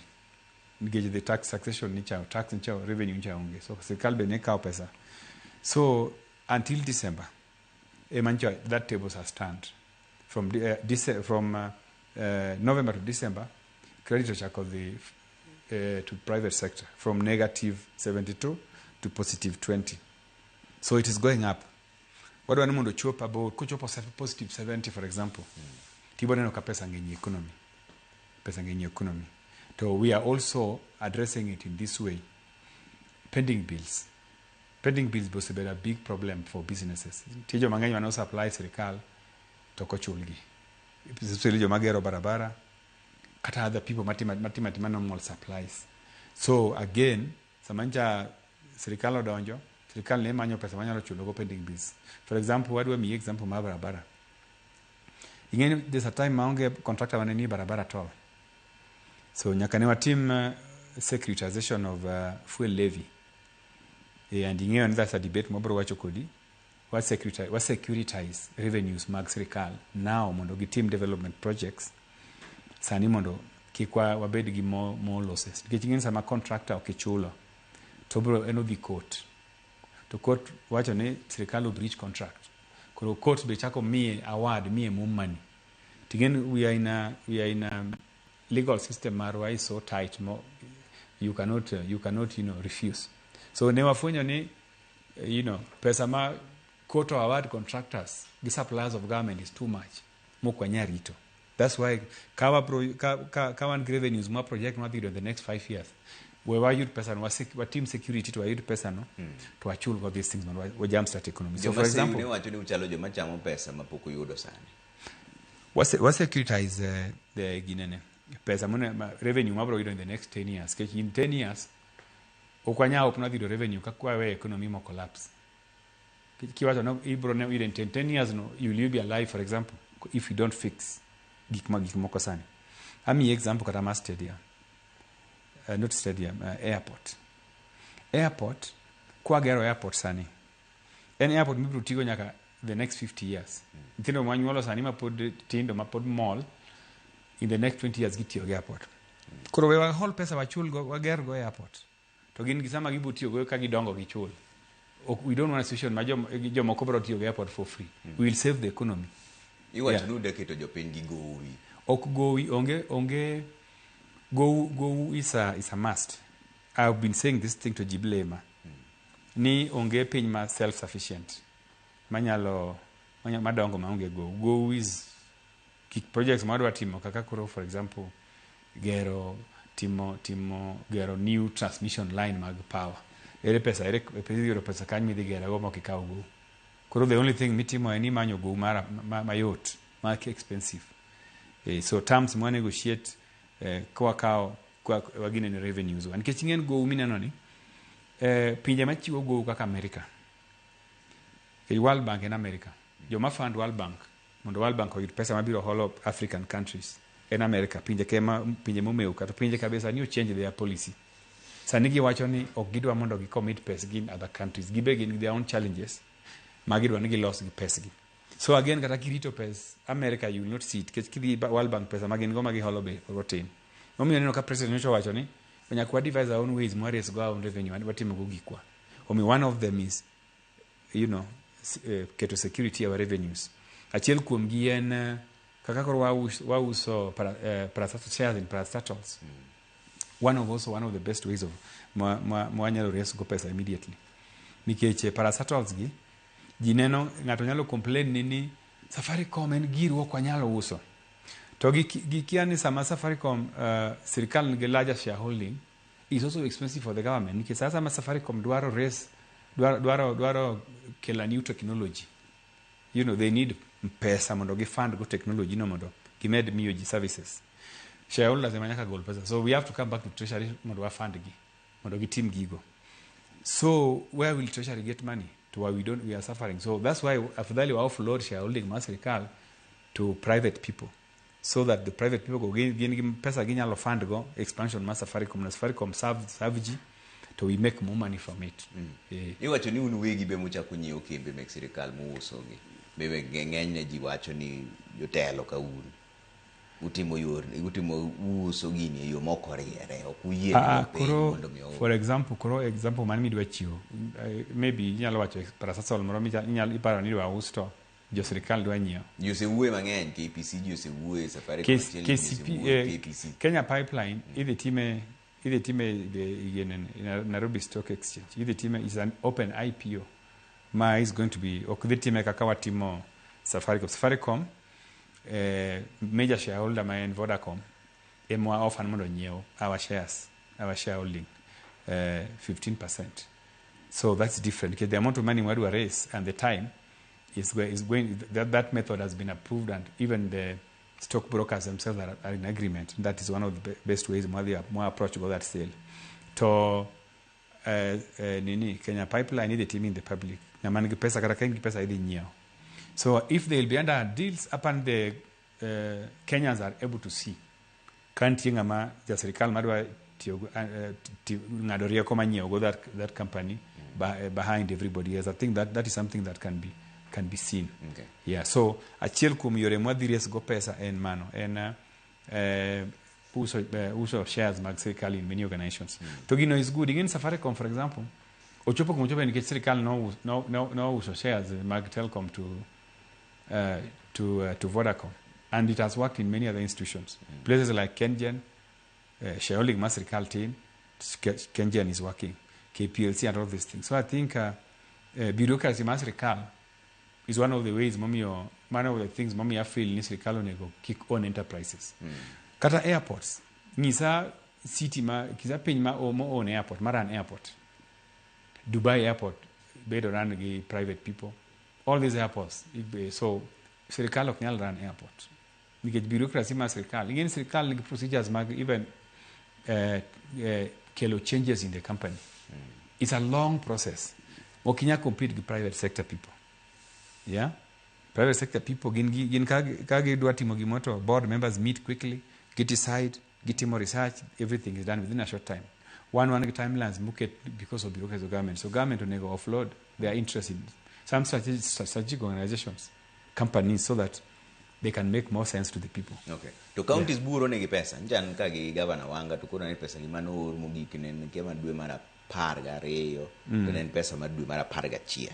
nikech the tax taxation nicha, tax nicha, revenue nicha onge, so sirikal be ne kawo pesa. So until December ema nyicha that tables has turned. From November to December, credit ochako dhi to private sector from negative 72 to positive 20. So it is going up. Wadwa ni mondo ochop about, kochopo positive 70, for example, tibiro neno ka pesa ng'eny e economy, pesa ng'eny e economy. To we are also addressing it in this way: Pending bills be osebedo a big problem for businesses. Nitie joma ng'eny mane supply sirikal to ok ochulgi, especially joma gero barabara kata other people matimo atima normal supplies. So again, sama ncha sirikal odonjo, sirikal ne manyo pesa manyalo chulogo pending bills. For example, wadwa miyi example mar barabara. Ing'e ni there's a time maonge contractor mane nie barabara at all. So nyaka ne watim securitization of fuel levy. And ing'eyo ni that's a debate mabro wacho kodi. Wa securitize revenues mag sirikal now mondo gitim development projects sani, mondo kik wabed gi more losses, nikech ing'e ni sama contractor ok ichulo to bro en odhi court, to court wacho ni sirikal o breach contract. Koro court be chako miye award, miye more money. Ting'e we are in a legal system marwa is so tight mo you cannot refuse. So ne wafwenyo ni pesa ma court award contractors gi suppliers of government is too much mok wanyal rito. That's why ka wan gi revenues ma project madhi yudo in the next 5 years, we wayud pesa no, watim security to wayud pesa no, to wachul go these things mondo wa jumpstart economy. So for example, ne wacho ni uchalo joma chamo pesa mapok uyudo sani. Wa securitize the ginene pesa mone ma, revenue mabro yudo in the next 10 years, kech in 10 years ok wanyal hope nwadhi yudo revenue ka kwawe economy mo collapse. Kiwacho no ibro ne yudo in 10 years no, will you be alive, for example, if you don't fix gik moko sani? Amiyi example kata mar stadium, not stadium, airport. Airport, kwagero airport sani, en airport mibiro tigo nyaka the next 50 years. Nyithindo manyuolo sani mapod tindo, mapod mol, in the next 20 years gitiyo gi airport. Koro we wahol pesa, wachul go, wager go airport, to gin gi sama gibiro tiyo go ka gidongo gichul. We don't want a situation ma jomoko biro tiyo gi airport for free. We will save the economy. Iwacho ni uda keto jopiny gi gowi. Ok gowi onge, onge gowi. Gowi is a must. I've been saying this thing to jiblema ni onge piny ma self sufficient manyalo madongo maonge gowi. Gowi is gik projects ma wadwa timo kaka koro, for example, gero timo gero new transmission line mag power. Ere pesa? Ere yudo pesa kany midhi gero go mok ikaw gowi? Koro the only thing mitimo en imanyo gowi mayot ma expensive. So terms mwa negotiate, kwakawo waginene revenues wa, nikech ing'en gowi mineno ni pinje machiwo gowi kaka America, nikech World Bank en America. Joma fund World Bank mondo World Bank oyud pesa mabiro holo African countries en America. Pinje kema pinje momew kata pinje kabisa ni change their policy. Sani giwacho ni ok gidwa mondo gi commit pesgi in other countries. Gibe gin gi their own challenges ma gidwa ni gilos gi pesgi. So again, kata kirito pes America, you will not see it, nikech kidhi World Bank, pesa ma gin go ma giholo be koro tin. Momiyo neno ka president nyocha owacho ni nyaka wa devise our own ways mwa raise go our own revenue watimo go gikwa. Omiyo one of them is keto security our revenues. Achiel kuom gi en kaka koro wauso parastatal shares in parastatals. One of the best ways of mwanyalo raise go pesa immediately. Nikech parastatals gi ji neno ng'ato nyalo complain ni Safaricom en girwa ok wanyalo uso. To gikia ni sama Safaricom sirikal nigi larger shareholding is also expensive for the government. Nikech sasa sama Safaricom dwaro raise dwaro kelo new technology. You know, they need pesa mondo gi fund go technology no mondo gimed miyo ji services. Shareholders ema nyaka gol pesa. So we have to come back to treasury mondo wa fund gi mondo gitim gigo. So where will treasury get money? To why we are suffering. So that's why afadhali wa offload shareholding mar sirikal to private people, so that the private people go gin gi pesa ginyalo fund go expansion mar Safaricom na Safaricom serve ji to we make more money from it. Iwacho ni un wegi be muchako nyiewo kembe mek sirikal muusogi. Be ng'enyne ji wacho ni jotelo ka un utimo yor utimo uso gini e yo mok oriere ok uyie mondo mi. For example, koro example man midwa chiwo maybe inyalo wacho parastatal moro inyalo iparo ni dwa us to jo sirikal dwa nyiewo. Ji osewuoye mang'eny, KPC ji osewuoye, Safaricom KCP, KPC. Kenya Pipeline idhi time Nairobi Stock Exchange. Idhi time is an open IPO ma is going to be ok dhi time kaka watimo Safaricom. Safaricom major shareholder ma en Vodacom ema offer mondo nyiew our shares, our shareholding 15%. So that's different because the amount of money we raise and the time is going that method has been approved, and even the stockbrokers themselves are in agreement. That is one of the best ways more approach go that sale. To nini Kenya Pipeline idhi team in the public. Ng'ama nigi pesa kata ka in gi pesa idhi nyiewo. So if they will be under deals upon the Kenyans are able to see. Ka nitie ng'ama ja sirikal madwa tiyo ng'ado rieko manyiewo go that company behind everybody else. I think that is something that can be seen. Okay. Yeah. So achiel kuom yore mwadhi raise go pesa en mano en uso shares mag sirikal in many organizations. To gino is good. In Safaricom, for example, ochopo kuma ochopo nikech sirikal no uso shares mag Telcom to Vodacom, and it has worked in many other institutions. Places like KenGen, shareholding mar sirikal team, KenGen is working, KPLC and all these things. So I think bureaucracy mar sirikal is one of the ways momiyo, one of the things momiyo feel ni sirikal onego kick on enterprises. Kata airports, ng'isa city ma kisa piny ma mo own airport, ma run airport. Dubai airport bedo run gi private people. All these airports, so sirikal ok nyal run airport. Nikech bureaucracy mar sirikal, ing'e ni sirikal nigi procedures mag even kelo changes in the company. It's a long process. Ok inyal compete gi private sector people. Yeah? Private sector people gin ka gidwa timo gimoro to board members meet quickly, decide, gitimo research, everything is done within a short time. One timelines moket because of bureaucracy of government. So government onego offload their interest in some strategic organizations, companies, so that they can make more sense to the people. Okay. To counties buro nigi pesa. Nchan ka gi governor Wanga to koro ni pesa gi mano or mogik ne en kema dwe mar 12 to ne en pesa mar dwe mar 11.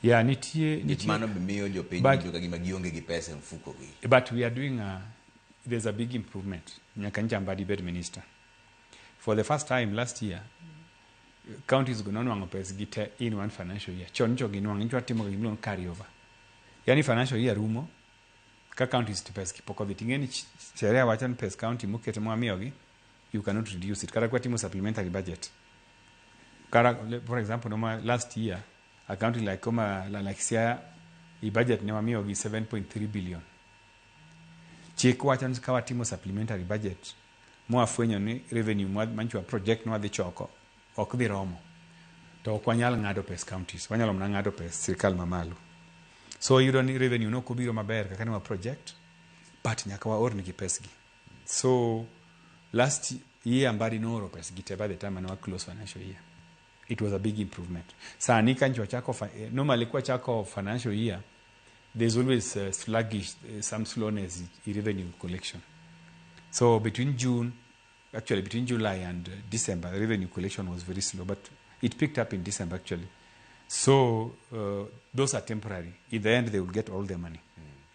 Yeah, nitie mano miyo jopiny winjo ka gima gionge gi pesa e mfuko gi. But we are doing there's a big improvement. Nyaka ncha Mbadi bed minister. For the first time last year, counties go nonwang'o pesa gi te in one financial year. Chon ncho ginwang'o, ncho watimo gimiluongo carry over. Yani financial year rumo, ka counties to pesa pok odhi. Ting'e ni sheria wacho ni pes county moketo mwamiyogi, you cannot reduce it. Kata kwatimo supplementary budget. Kata, for example, noma last year, a county like Koma, like Siaya, i budget ne wamiyogi 7.3 billion. Chik wacho ni ka watimo supplementary budget, mwafwenyo ni revenue manchwa project nwadhi choko ok dhi romo, to ok wanyal ng'ado pes counties, wanyalo mana ng'ado pes sirikal mamalo. So iyudo ni revenue nok obiro maber kaka ne wa project, but nyaka waor nigi pesgi. So last year Mbadi nooro pesgi te by the time mane wa close financial year. It was a big improvement. Sani ka ncho wachako normally kwa chako financial year, there's always sluggish, some slowness in revenue collection. So between July and December, the revenue collection was very slow, but it picked up in December actually. So those are temporary. In the end they will get all the money.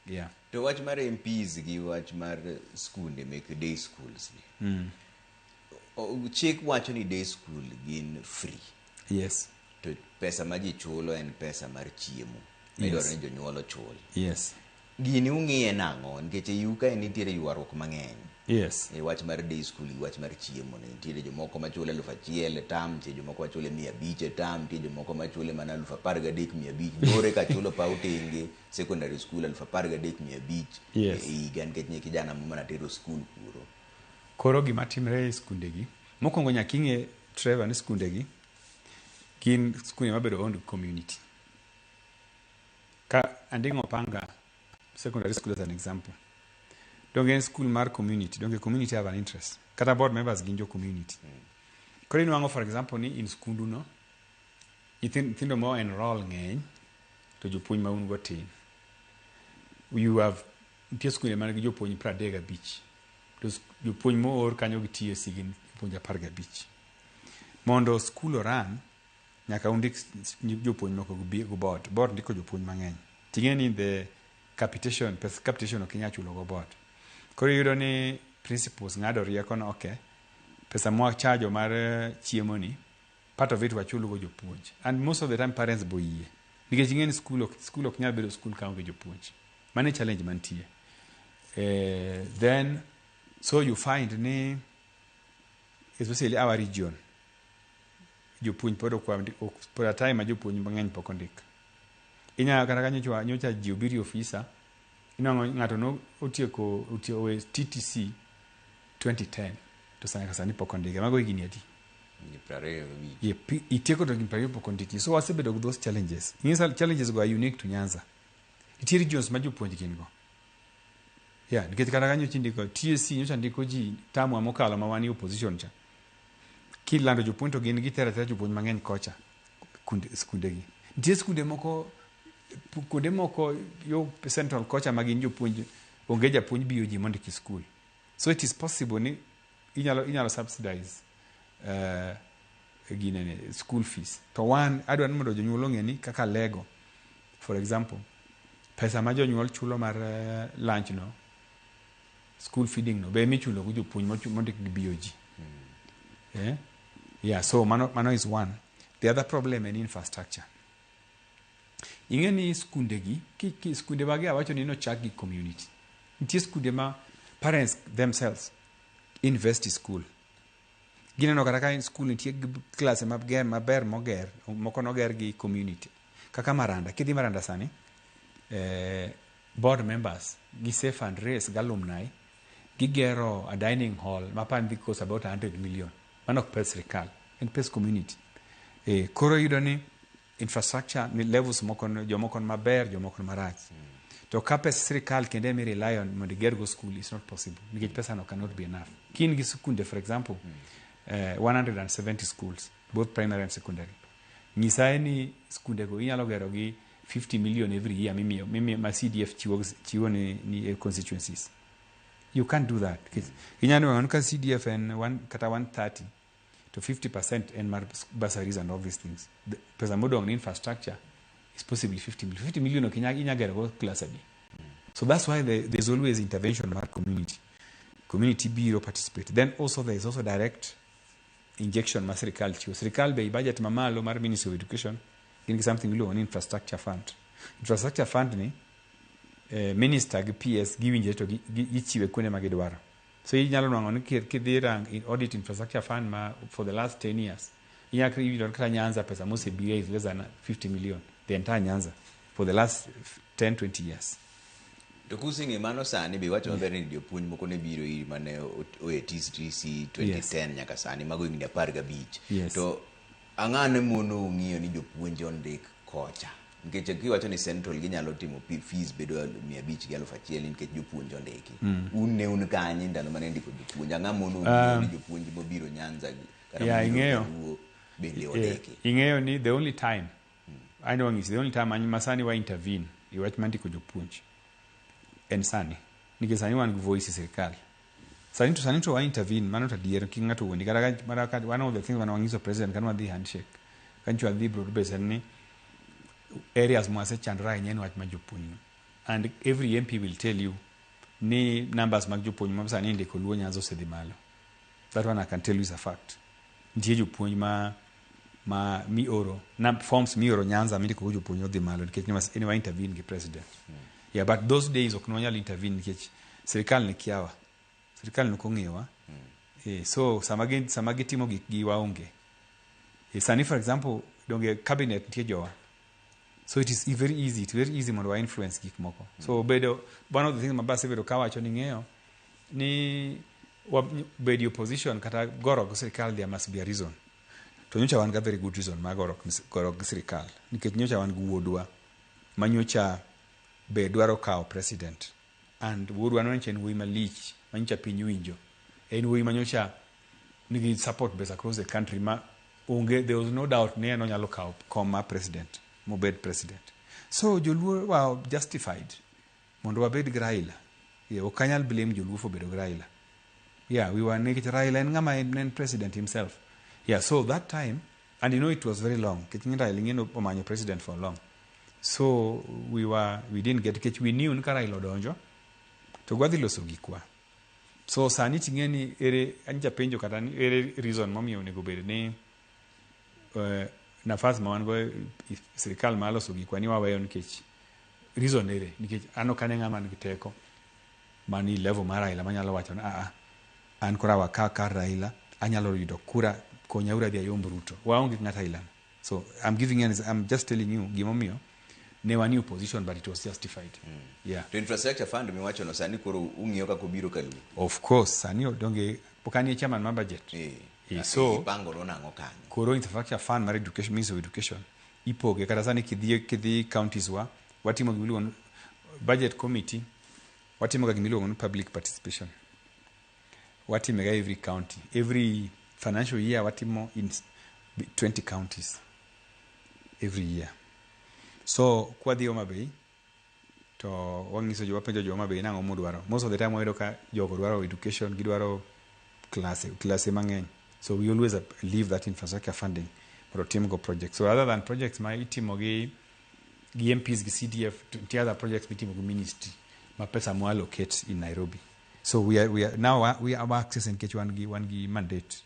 Yeah. To wach mar MPs gi wach mar skunde mek day schools ni. Chik wacho ni day school gin free. Yes. To pesa ma ji chulo en pesa mar chiemo. Midwaro ni jonyuol ochul. Yes. Gini ung'iye nang'o? Nikech e iu kae nitiere ywaruok mang'eny. Yes. E wach mar day school gi wach mar chiemo ni nitiere jomoko machule 1000 e term, nitie jomoko machule 500 e term, nitie jomoko machule mana 13,500. Nyoro eka chulo paw tenge secondary school 13,500 Yes. e higa nikech ne kijana mo mana tero school kuro. Koro gima timre e skunde gi, mokwongo nyaka ing'e Trevor ni skunde gi gin skunde mabedo owned community. Ka Anding'o Opanga Secondary School as an example. Donge en school mar community, donge community have an interest. Kata board members gin jo community. Koro inwang'o for example ni in skundu no, nyithindo mo enroll ng'eny, to jopuonj ma un go tin. You have, nitie skunde man gi jopuonj 35, to jopuonj moor kanyo gi TSC gin jopuonj 15. Mondo school oran, nyaka undik jopuonj moko gi board. Board ndiko jopuonj mang'eny. Ting'e ni the capitation, pes capitation ok inyal chulo go board. Koro iyudo ni principals ng'ado rieko no, okay, pesa mwachajo mar chiemo ni, part of it wachulo go jopuonj. And most of the time parents bo yie. Nikech ing'e ni school ok nyal bedo school kaonge jopuonj. Mano e challenge mantie. Then, so you find ni, especially our region, jopuonj pod ok pod a time ma jopuonj mang'eny pok ondik. Inyalo kata ka nyocha ji obiro e ofisa, inwang'o ng'ato no otieko owe TTC 2010 to sani sani pok ondike. Mago higni adi? 25. Yeah, itieko to higni 20 pok ondiki. So wasebedo gi those challenges. Ing'e challenges go are unique to Nyanza. Nitie regions ma jopuonj gin go. Yeah, nikech kata ka nyocha indiko TSC nyocha ndiko ji term mokalo ma wan e opposition cha. Kilando jopuonj to gin gitero atera jopuonj mang'eny kocha skunde gi. Nitie skunde moko kuonde moko yo central kocha ma gin jopuonj onge japuonj BOG mondiki school. So it is possible ni inyalo subsidize ginene school fees. To one adwa ni mondo jonyuol ong'e ni kaka Lego for example pesa ma jonyuol chulo mar lunch no, school feeding no be michulo go jopuonj mondik gi BOG. Yeah? Yeah, so mano is one. The other problem en infrastructure. Ing'e ni skunde gi, skunde mage awacho ni nochak gi community. Nitie skunde ma parents themselves invest in school. Gineno kata ka school nitie klase maber moger, moko noger gi community. Kaka Maranda, kidhi Maranda sani, board members gise fundraise gi alumni, gigero a dining hall ma apani dhi cost about 100 million. Mano ok pes sirikal, en pes community. Koro iyudo ni infrastructure ni levels moko jomoko ni maber, jomoko ni marach. To ka pes sirikal kende emi rely on mondo iger go school is not possible. Nikech pesa no cannot be enough. Ka in gi skunde for example, 170 schools, both primary and secondary. Nyisae ni skunde go inyalo gero gi 50 million every year mimiyo ma CDF chiwo ni constituencies. You can't do that. Inyalo nwang'o ka CDF en one, kata 130 to 50% en mar bursaries and all these things. The pesa modong' ni infrastructure is possibly 50 million. 50 million ok inya gero go class adi. So that's why there's always intervention mar community. Community biro participate. Then also there is also direct injection mar sirikal chiwo. Sirikal be budget mamalo mar Ministry of Education gin gi something miluongo ni infrastructure fund. Infrastructure fund ni minister gi PS giwinjre to gichiwe kuonde ma gidwaro. So inyalo nwang'o ni kidhi rang audit infrastructure fund ma for the last 10 years, inyalo yudo kata Nyanza pesa mosebiro is less than 50 million, the entire Nyanza for the last 10-20 years. To kusing'e mano sani be iwacho maber ni jopuonj moko ne biro iri mane oe TTC 2010 nyaka sani mago higni 15. Yes. To ang'ane mono ng'iyo ni jopuonj ondik kocha? Nikech kiwacho ni central ginyalo timo fees bedo 500 gi 1000 nikech jopuonj ondiki. Un ne un kanye ndalo mane ndiko jopuonj? Ang'a mono ng'iyo ni jopuonj mobiro Nyanza kata mobiro Luo bende ondiki? Ing'eyo ni the only time I know is the only time masani wa intervene i wach mar ndiko jopuonj en sani. Nikech sani wan gi voice e sirikal. Sani to wa intervene mano to adier kik ng'ato wuondi. Kata one of the things mane wang'iso president kane wadhi handshake kancho wadhi broad base en ni Areas mwasechandore ahinya en wach mar jopuonj no. And every MP will tell you ni numbers mag jopuonj ma sani indiko Luo Nyanza osedhi malo. That one I can tell you is a fact. Nitie jopuonj ma mioro na forms mioro Nyanza mindiko go jopuonj odhi malo nikech ne wa intervene gi president. Yeah, but those days ok ne wanyal intervene nikech sirikal ne kiawa. Sirikal ne ok ong'eyowa. So sama gitimo gikgi waonge. Sani for example, donge cabinet nitie jowa. So it is very easy, it's very easy mondo wa influence gik moko. So bedo one of the things mabase bedo kawacho ni ng'eyo ni bedi opposition kata goro gi sirikal, there must be a reason. To nyocha wan ga very good reason mar goro gi sirikal. Nikech nyocha wan gi wuodwa ma nyocha be dwaro kawo president. And wuodwa no nyocha en wuoyi malich ma nyocha piny winjo. En wuoyi ma nyocha nigi support base across the country ma onge, there was no doubt ni en onyalo kawo kom mar president mobed president. So joluo were justified mondo wabed gi Raila. Yeah, ok anyal blame joluo for bedo gi Raila. Yeah, we were nikech Raila en ng'ama en president himself. Yeah, so that time, and you know it was very long. Nikech ng'e Raila ing'e omanyo president for long. So we didn't get, nikech we knew ni ka Raila odonjo to gwadhi loso gikwa. So sani ting'e ni ere an japenjo kata ni ere reason momiyo onego bed ni nafas ma wan go e sirikal mar loso gikwa ni waweyo nikech reason ere nikech an ok ane ng'ama nigi teko mani level mar Raila manyalo wacho ni an koro awaka kar Raila anyalo yudo kura konyauru adhi ayomb Ruto. Waonge gi ng'at aila no. So I'm giving you, I'm just telling you gimomiyo ne wan e opposition, but it was justified. Yeah. To infrastructure fund miwacho no sani koro ung'iyo kaka obiro kaluo. Of course, sani donge pok anie chairman mar budget. So ipango no nang'o kanyo? Koro infrastructure fund mar education, Ministry of Education ipoge kata sani kidhi counties wa watimo gima iluongo ni budget committee, watimo ga gima iluongo ni public participation. Watime ga every county, every financial year watimo in 20 counties every year. So kwadhi Homa Bay to wang'iso jo wapenjo jo Homa Bay nang'o mudwaro. Most of the time wayudo ka jogo dwaro education, gidwaro klase mang'eny. So we always leave that infrastructure funding mondo otim go projects. So other than projects ma itimo gi MPs gi CDF, nitie other projects mitimo gi ministry ma pesa mo allocate in Nairobi. So we are now we have access nikech wan gi mandate.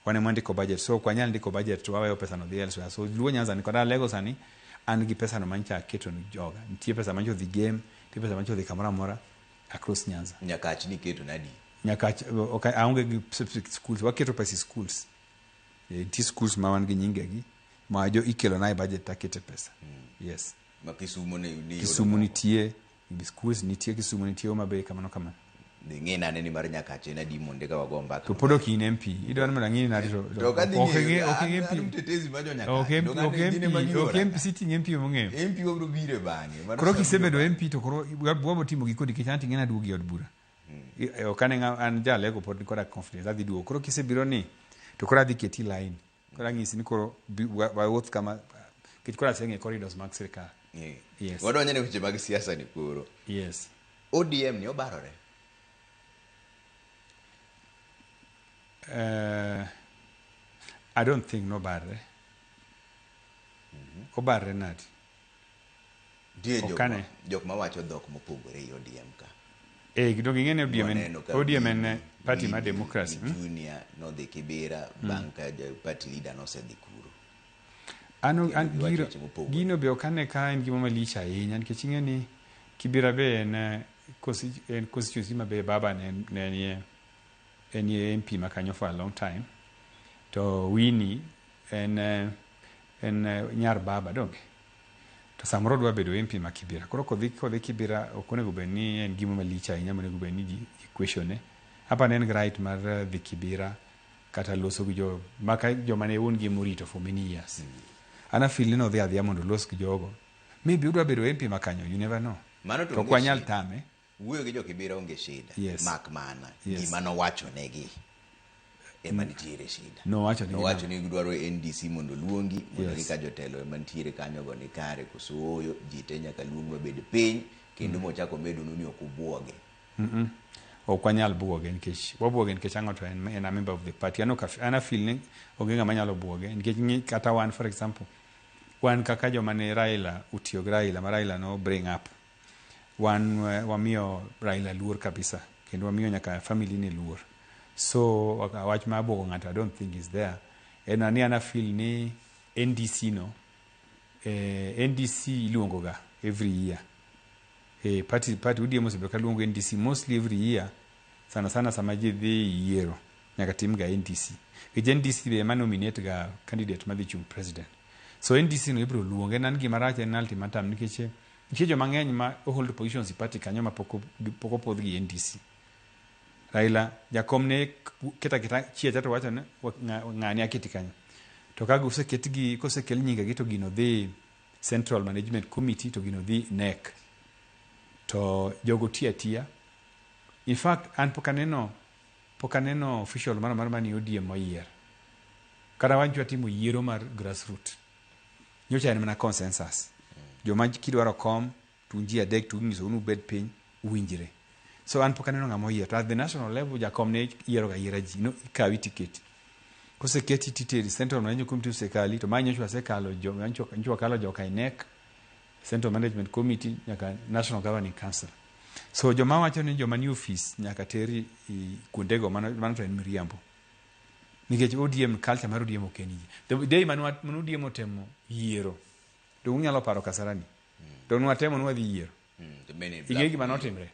Wan ema wandiko budget. So ok wanyal ndiko budget to waweyo pesa no dhi elsewhere. So Luo Nyanza ni koda Lego sani an gi pesa no mancha aketo ni joga. Nitie pesa mancho dhi game, nitie pesa mancho dhi kamoro amora across Nyanza. Nyakach ni keto nadi? Nyakach ok aonge gi specific schools, waketo pesa e schools. Nitie schools ma wan gi nyingegi ma jo ikelo na e budget takete pesa. Yes. Ma Kisumu ni Kisumu nitie, schools nitie Kisumu, nitie Homa Bay, kamano kamano. Dhi ng'e nane ni mar Nyakach en adi monde ka wago mbaka. To pod ok in MP. Idwaro mondo ang'e nadi to To ok adhi ok ng'eyo, ok ing'e an MP. mtetezi mar jo Nyakach. Ok MP, Donge an ok gin MP, ema giora ok MP, ka. sitting MP mong'eyo. MP wabiro biro e bang'e. Mano Koro sama kisebedo biro MP to koro wabo timo gik kodi nikech an ting'e naduogi e od bura. Ok ane an jalego pod nikoda confidence adhi duogo. Koro kisebiro ni to koro adhi keti line. Koro ang'isi ni koro wawuoth kama nikech koro aseng'eyo corridors mag sirikal. Yes. Wadonjo ne weche mag siasa ni koro. Yes. ODM ni obarore. I don't think no barre. Obarre nadi? Nitie Okane. jok mawacho dhok mopogore e ODM ka. Donge ing'e ni ODM en Waneno ka ODM en party mar Winnie democracy. Junior nodhi Kibera bang' ka party leader nosedhi kuro. An Kendo an giwacho giro weche mopogore. Gino be ok ane ka en gima malich ahinya nikech ing'e ni Kibera be en constituency ma be baba ne nie en MP ma kanyo for a long time. To Winnie en nyar baba donge. To samoro dwa bedo MP ma Kibera. Koro kodhi Kibera ok onego bed ni en gima malich ahinya monego bed ni ji question ne. Apa ne en gi right mar dhi Kibera kata loso gi jo maka joma ne wuon gi morito for many years. An a feel ni nodhi adhiya mondo olos gi jogo. Maybe odwa bedo MP ma kanyo, you never know. Mano to To ok onge wanyal shida. tame. Wuoyo gi jo Kibera onge shida. Yes. Mak mana Yes. gima nowacho negi ema nitiere shida. Nowacho negi Nowacho ni gidwaro NDC mondo oluongi mondo Yes. gi ka jotelo ema nitiere kanyo go ni kare koso ooyo ji te nyaka luong mabed piny kendo mochako medonu ni ok ubuoge. Ok wanyal buoge nikech wabuoge nikech ang'o to en a member of the party. An ok an a feel ni onge ng'ama nyalo buoge nikech ng'i kata wan for example Wan kaka joma ne Raila otiyo gi Raila ma Raila no bring up. Wan wamiyo Raila luor kabisa kendo wamiyo nyaka family ne luor. So wach mar buogo ng'ato I don't think is there. En ni an a feel ni NDC no NDC iluongo ga every year. Party ODM osebedo ka luongo NDC mostly every year, sana sana sama ji dhi yiero nyaka tim ga NDC. Nikech NDC be ema nominate ga candidate madhi chung president. So NDC no ibiro luonge en an gima rach en ultimatum nikech nitie joma ng'eny ma hold positions e party kanyo ma pok opwodh gi NDC. Raila jakom ne keta keta chiacha to wacho ni ng'ani aketi kanyo. To ka oseketgi kosekel nyingegi to gino dhi Central Management Committee to gino dhi NEC. To jogo tiyo atiya. In fact an pok aneno official moro amora manie ODM moyier. Kata wan watimo yiero mar grassroot. Nyocha en mana consensus. Joma kidwaro kom to un ji adek to unyisou ni ubed piny uwinjre. So an pok aneno ng'ama oyier. To at the national level jakom ne yiero ga yiera ji. No, ikawi tiketi. Koseketi titeri Central Management Committee osekali to ma nyocha wasekalo nyocha wakalo joka e NEC, Central Management Committee nyaka National Governing Council. So joma wacho ni joma ni office nyaka teri kuondego mano to en miriambo. Nikech ODM culture mar ODM ok en yie. The day mane ODM otemo yiero to unyalo paro Kasarani. To nwatemo ni wadhi yiero. Ing'e gima notimre.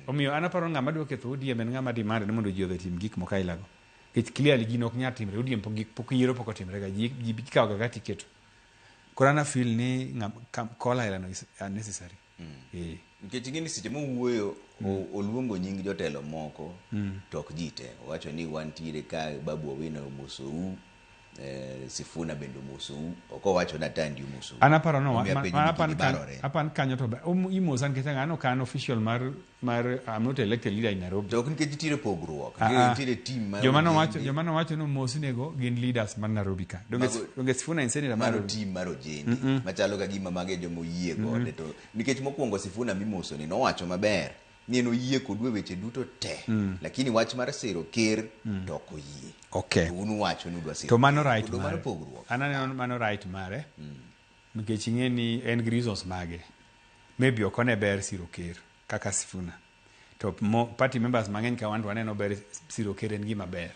Omiyo an aparo ng'ama dwa ketho ODM en ng'ama demand ni mondo ji odhi otim gik moko aila go. Nikech clearly gino ok nyal timre. ODM pok yiero pok otimre ga. Ji ikawo ga kaka tiketo. Koro an a feel ni call aila no is unnecessary. Nikech ing'e ni seche mowuoyo oluongo nying jotelo moko to ok ji te. Owacho ni wantiere ka Babu Owino omosou, Sifuna bende omosou, ok owacho ni Atandi omosou. An aparo no, Omiyo apenjo ni gini barore. Apan kanyo to imosa nikech an ok an official mar I'm not elected leader in Nairobi. To ok nikech nitiere pogruok. Nitiere team mar Joma nowacho ni omosnego gin leaders mar Nairobi ka. Donge Sifuna en senator mar Mano team mar Ojendi. Machalo ka gima mage joma oyie kode to nikech mokwongo Sifuna mimoso ni nowacho maber ni en oyie kodu e weche duto te. Lakini wach mar siro ker to ok oyie. Okay. To un uwacho ni udwa siro. To mano right mare. Mano pogruok. An aneno mano right mare. Nikech ing'e ni en gi reasons mage. Maybe ok one ber siro ker kaka Sifuna. To party members mang'eny ka wan to waneno ber siro ker en gima ber.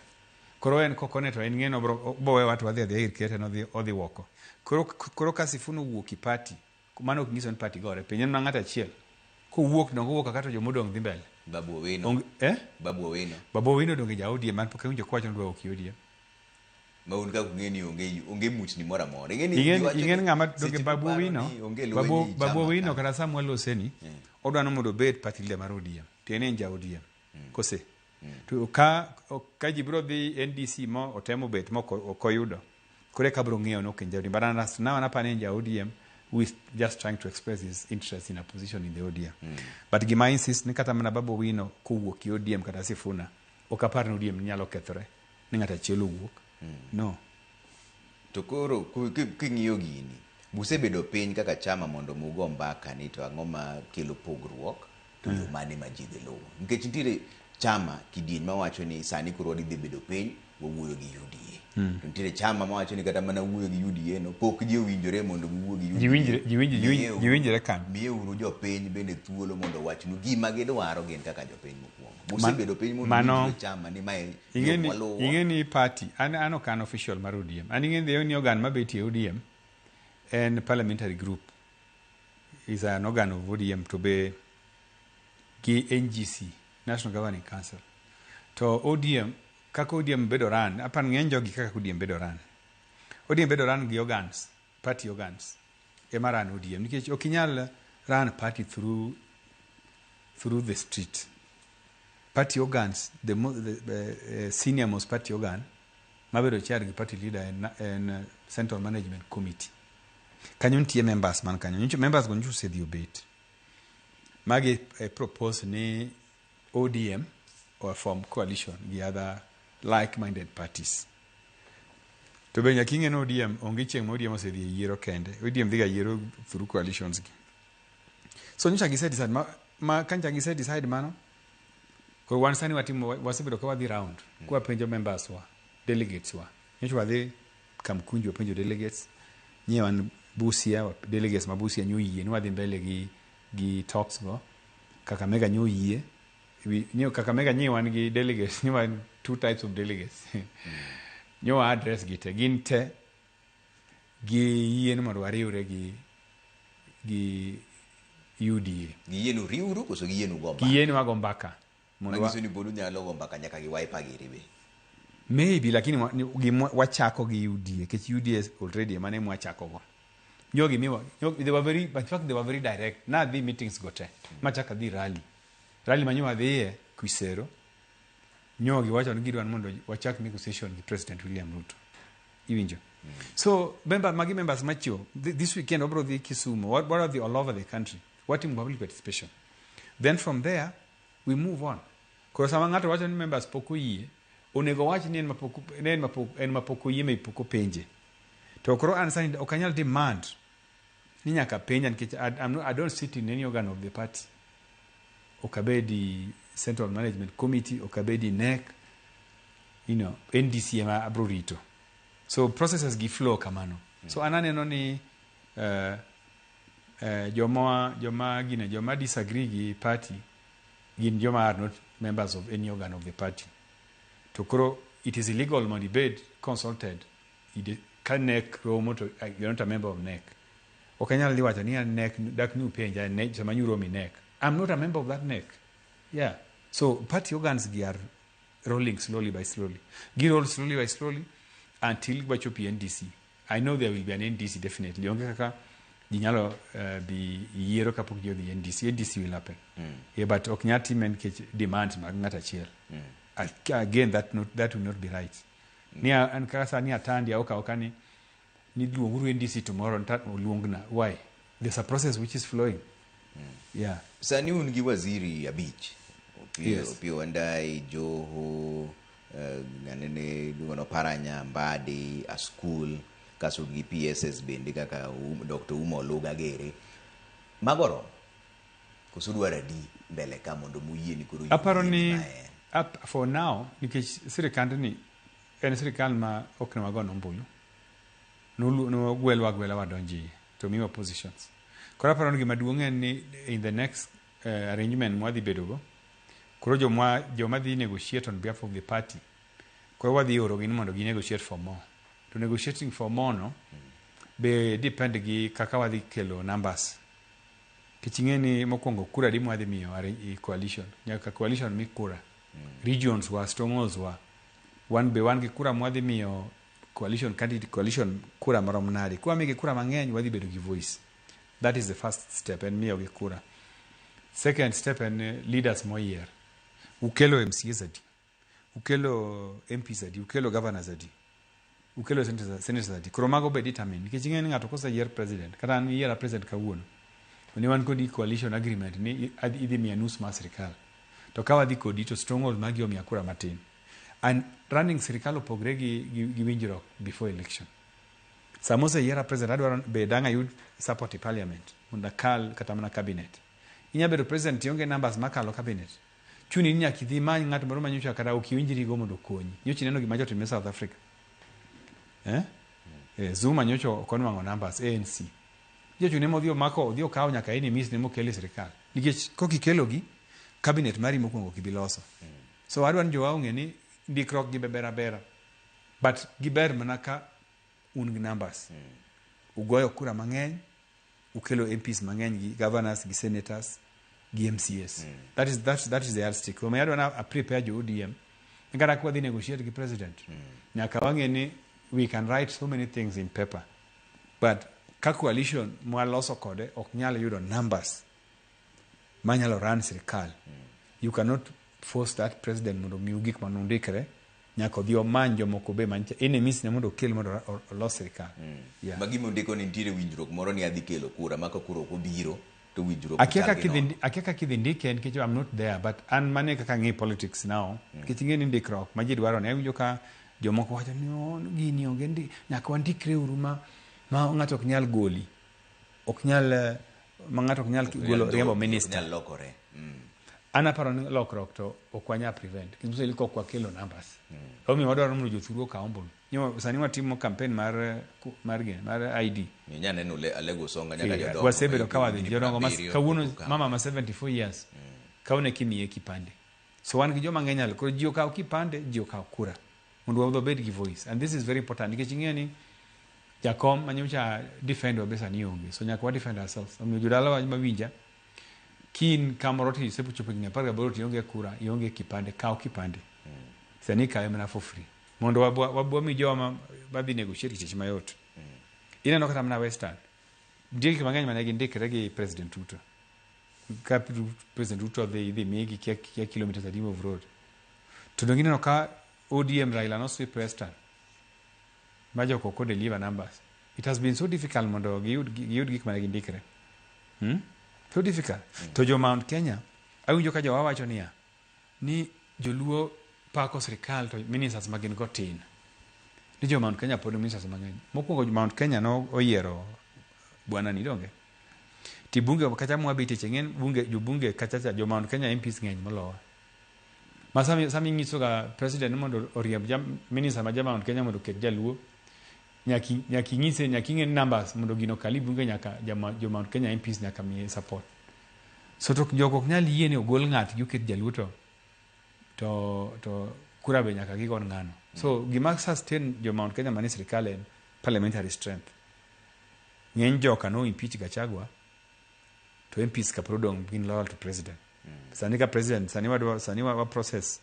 Koro en kokone to en ng'eno bro wewa to wadhi adhiya ir ker to odhi woko. Koro ka Sifuna owuok e party, mano ok nyiso ni party gore piny. En mana ng'ato achiel. Kowuok dongo owuok kaka to jomodong' dhi mbele. Babu Owino. Babu Owino. Babu Owino donge ja ODM man pok awinjo kowacho ni odwa wuok e ODM. Ma un kaka ung'e ni onge muchni moro amora. Ing'e ni Ing'e ni ng'ama donge Babu Owino, Babu Owino kata Samuel Oseni odwa ni mondo obed party leader mar ODM. To en ja ODM. Kose. To ka ji biro dhi NDC mo otemo bet mo ok oyudo. Koro eka biro ng'eyo ni ok en ja ODM. But as now an apani en ja ODM who is just trying to express his interest in a position in the ODM. But gima insist ni kata mana Babu Owino kowuok e ODM kata Sifuna, ok apar ni ODM nyalo kethore ni ng'ato achiel owuok. No. To koro king'iyo gini, busebedo piny kaka chama mondo mugo mbaka ni to ang'o ma kelo pogruok to yo mane ma ji dhi luwo. Nikech nitiere chama kidieny mawacho ni sani koro wadhi bedo piny wawuoyo gi UDA. To nitiere chama mawacho ni kata mana wuoyo gi UDA no pok ji owinjore mondo giwuo gi UDA. Ji winjre kanyo. Miyeuru jopiny bende thuolo mondo owachnu gima gidwaro gin kaka jopiny mokwongo. Busebedo piny mondo uwinjre chama ni mae yo mwaluwo. Ing'e ni party an ok an official mar ODM. An ing'e ni organ mabetie ODM en parliamentary group. Is an organ of ODM to be gi NGC, National Governing Council. To ODM kaka ODM bedo run, apan ng'eny jogi kaka ODM bedo run. ODM bedo run gi organs, party organs. Ema run ODM nikech ok inyal run party through the street. Party organs, the senior most party organ mabedo chair gi party leader en Central Management Committee. Kanyo nitie members man kanyo. Nyocha members go nyocha osedhi obet. Magi propose ni ODM or form coalition gi other like-minded parties. To be nyaka ing'e ni ODM onge chieng' ma ODM osedhi e yiero kende. ODM dhiga yiero through coalitions gi. So nyocha gise decide ma ka nyocha gise decide mano, koro wan sani watimo wasebedo ka wadhi round kwa penjo members wa, delegates wa. Nyocha wadhi Kamkunji wapenjo delegates, nyie wan Busia, delegates ma Busia nyoyie ni wadhi mbele gi talks go. Kakamega nyoyie. Nyo Kakamega nyi wan gi delegates, ni wan two types of delegates. Nyo address gi te, gin te gi yie ni mondo wariwre gi UDA. Giyienu riwru koso giyienu go mbaka? Giyie ni wago mbaka. Mondo Manyiso ni pod unyalo go mbaka nyaka gi Wiper giri be. Maybe, lakini wachako gi UDA, nikech UDA already ema ne mwachako go. Nyo gimiwa, nyo, they were very, in fact they were very direct. Na dhi meetings go te. Machaka dhi rally. Rally manyo wadhiye Kuisero. Nyo giwacho ni gidwa ni mondo wachak negotiation gi President William Ruto. Iwinjo? So, member, magi members machio, this weekend wabro dhi Kisumu, what are the all over the country. Watimo public participation. Then from there, we move on. Koro sama ng'ato wacho ni members pok oyie, onego wach ni en mapok oyie ma pok openje. To koro an sani ok anyal demand ni nyaka penja nikech I don't sit in any organ of the party. Ok abedi Central Management Committee, ok abedi NEC, NDC ema abro rito. So processes gi flow kamano. So an aneno ni joma disagree gi party gin joma are not members of any organ of the party. To koro it is illegal mondo ibed consulted. Ka NEC romo to you're not a member of NEC. Ok anyal dhi wacho ni an NEC dak ni upenja NEC sama nyuromi NEC. I'm not a member of that NEC. Yeah. So party organs gi are rolling slowly by slowly. Gi roll slowly by slowly until wachopi NDC. I know there will be an NDC definitely. Onge kaka ji nyalo bi yiero kapok ji odhi NDC. NDC will happen. Yeah, but ok nyal time nikech demands mag ng'at achiel. Again, that will not be right. Ni an kaka sani atandi aoka oka ni luonguru NDC tomorrow nta oluongna. Why? There's a process which is flowing. Yeah. Sani un gi waziri abich. Yes. Opiyo Wandayi, Joho, ng'anene iluongo ni Oparanya, Mbadi, Askul, kasto gi PSS bende kaka Dr. Uma Oluga Gere. Mago oromo? Koso dwaro adi mbele ka mondo muyie ni koro Aparo yie ni ma en? up for now, nikech sirikandni en sirikal ma ok ne wagono ombulu. Nogwelwa agwela wadonjo iye to miwa positions. Koro aparo ni gima duong' en ni in the next arrangement mwadhi bedogo, koro joma dhi negotiate on behalf of the party, koro wadhi orogi ni mondo gi negotiate for more. To negotiating for more no, be depend gi kaka wadhi kelo numbers. Nikech ing'e ni mokwongo kura di mwadhi miyo i coalition. Nyaka coalition mi kura. Regions wa, strongholds wa. Wan be wan gi kura mwadhi miyo coalition candidate, coalition kura marom nade. Kwa migi kura mang'eny wadhi bedo gi voice. That is the first step en miyo gi kura. Second step en leaders moyier. Ukelo MCAs adi, ukelo MPs adi, ukelo governors adi, ukelo senators adi. Koro mago be determine. Nikech ing'e ni ng'ato koseyier president, kata an iyiera president kawuono, ne wan kodi coalition agreement ni idhi miya nus mar sirikal. To ka wadhi kodi to stronghold magi omiya kura matin. And running sirikal opogre gi winjruok before election. Sama oseyiera president, adwaro be dang' ayud support e parliament mondo akal kata mana cabinet. Inya bedo president ionge numbers makalo cabinet. Chuni ni nyaka idhi imany ng'at moro manyocha kata ok iwinjrigo mondo okonyi. Nyocha ineno gima jotimre South Africa. Zuma nyocha ok onwang'o numbers, ANC. Jochune modhi omako, odhi okawo nyaka enemies ne mokelo e sirikal. Nikech kok ikelogi, cabinet mari mokwongo ok ibi loso. So adwa ni jowa ong'e ni ndikruok gi be ber abera. But giber mana ka un gi numbers. Ugoyo kura mang'eny, ukelo MPs mang'eny gi governors, gi senators, gi MCAs. That is the yardstick. Omiyo adwa na prepare jo ODM. Kata ka wadhi negotiate gi president, nyaka wang'e ni we can write so many things in paper. But ka coalition mwaloso kode ok nyal yudo numbers manyalo run sirikal. You cannot force that president mondo omiu gik manondikre. Nyaka odhi omany jomoko be mantie enemies ne mondo okel mondo olos sirikal. Yeah. Magi mondiko ni nitiere winjruok moro ni adhi kelo kura, ma ka kura ok obiro to winjruok Akia chal gi nono. kaka idhi ndike nikech I'm not there, but an mane kaka ang'e politics now. Nikech ing'e ni ndikruok ma ji dwaro ni awinjo ka jomoko wacho ni oh, gini onge ndi, nyaka wandikre uru ma ng'ato ok nyal goli. Ok nyal, ma ng'ato ok nyal Ok nyal golo riembo ok minister. nyal lokore. An aparo ni lokruok to ok wanyal prevent. Nikech mseli kok wakelo numbers. Omiyo wadwaro mondo jothuru okaw ombulu. Nyo sani watimo campaign mar gini, mar ID. Inya neno Alego Usonga nyaka jodongo. Wasebedo ka wadhi jodongo ma 70 kawuono mama ma 74 years kawuono kimiye kipande. So wan gi joma ng'eny alo koro ji okaw kipande, ji okaw kura mondo wabed gi voice, and this is very important nikech ing'eyo ni jakom manyocha defend wa be sani onge, so nyaka wa defend ourselves. Omiyo jodalawa mawinja, kin kamoro to isechopo higni 18 to ionge kura, ionge kipande, kaw kipande. Sani ikawe mana for free mondo wami jowa madhi negotiate tich mayot. Ineno kata mana Western nitie gik mang'eny mane gindikre gi President Ruto. Ka President Ruto dhi migi kia kilometers adi of road, to dong ineno ka ODM Raila no sweep Western ma jok ok deliver numbers. It has been so difficult mondo giyud gik mane gindikre. So difficult. To jo Mount Kenya awinjo ka jowa wacho niya ni joluo pako sirikal to ministers ma gin go tin, ni jo Mount Kenya pod ministers mang'eny. Mokwongo Mount Kenya no oyiero bwana ni donge ti bunge kacha mwabete che ng'en bunge jobunge kacha cha jo Mount Kenya MPs ng'eny molowa. Ma sami nyiso ga president mondo oriemb minister ma ja Mount Kenya mondo oket jaluo, nyaki nyise, nyaki ng'e numbers mondo gino kali bunge, nyaka jo Mount Kenya MPs nyaka miye support. So to jogo ok nyal yie ni ogol ng'at gi oket jaluo to kura be nyaka gigon ng'ano. So gima sustain jo Mount Kenya mane sirikal en parliamentary strength. Ng'eny joka no impeach Gachagua to MPs ka pod odong' gin loyal to president. Sani ka president sani wadwa sani wa process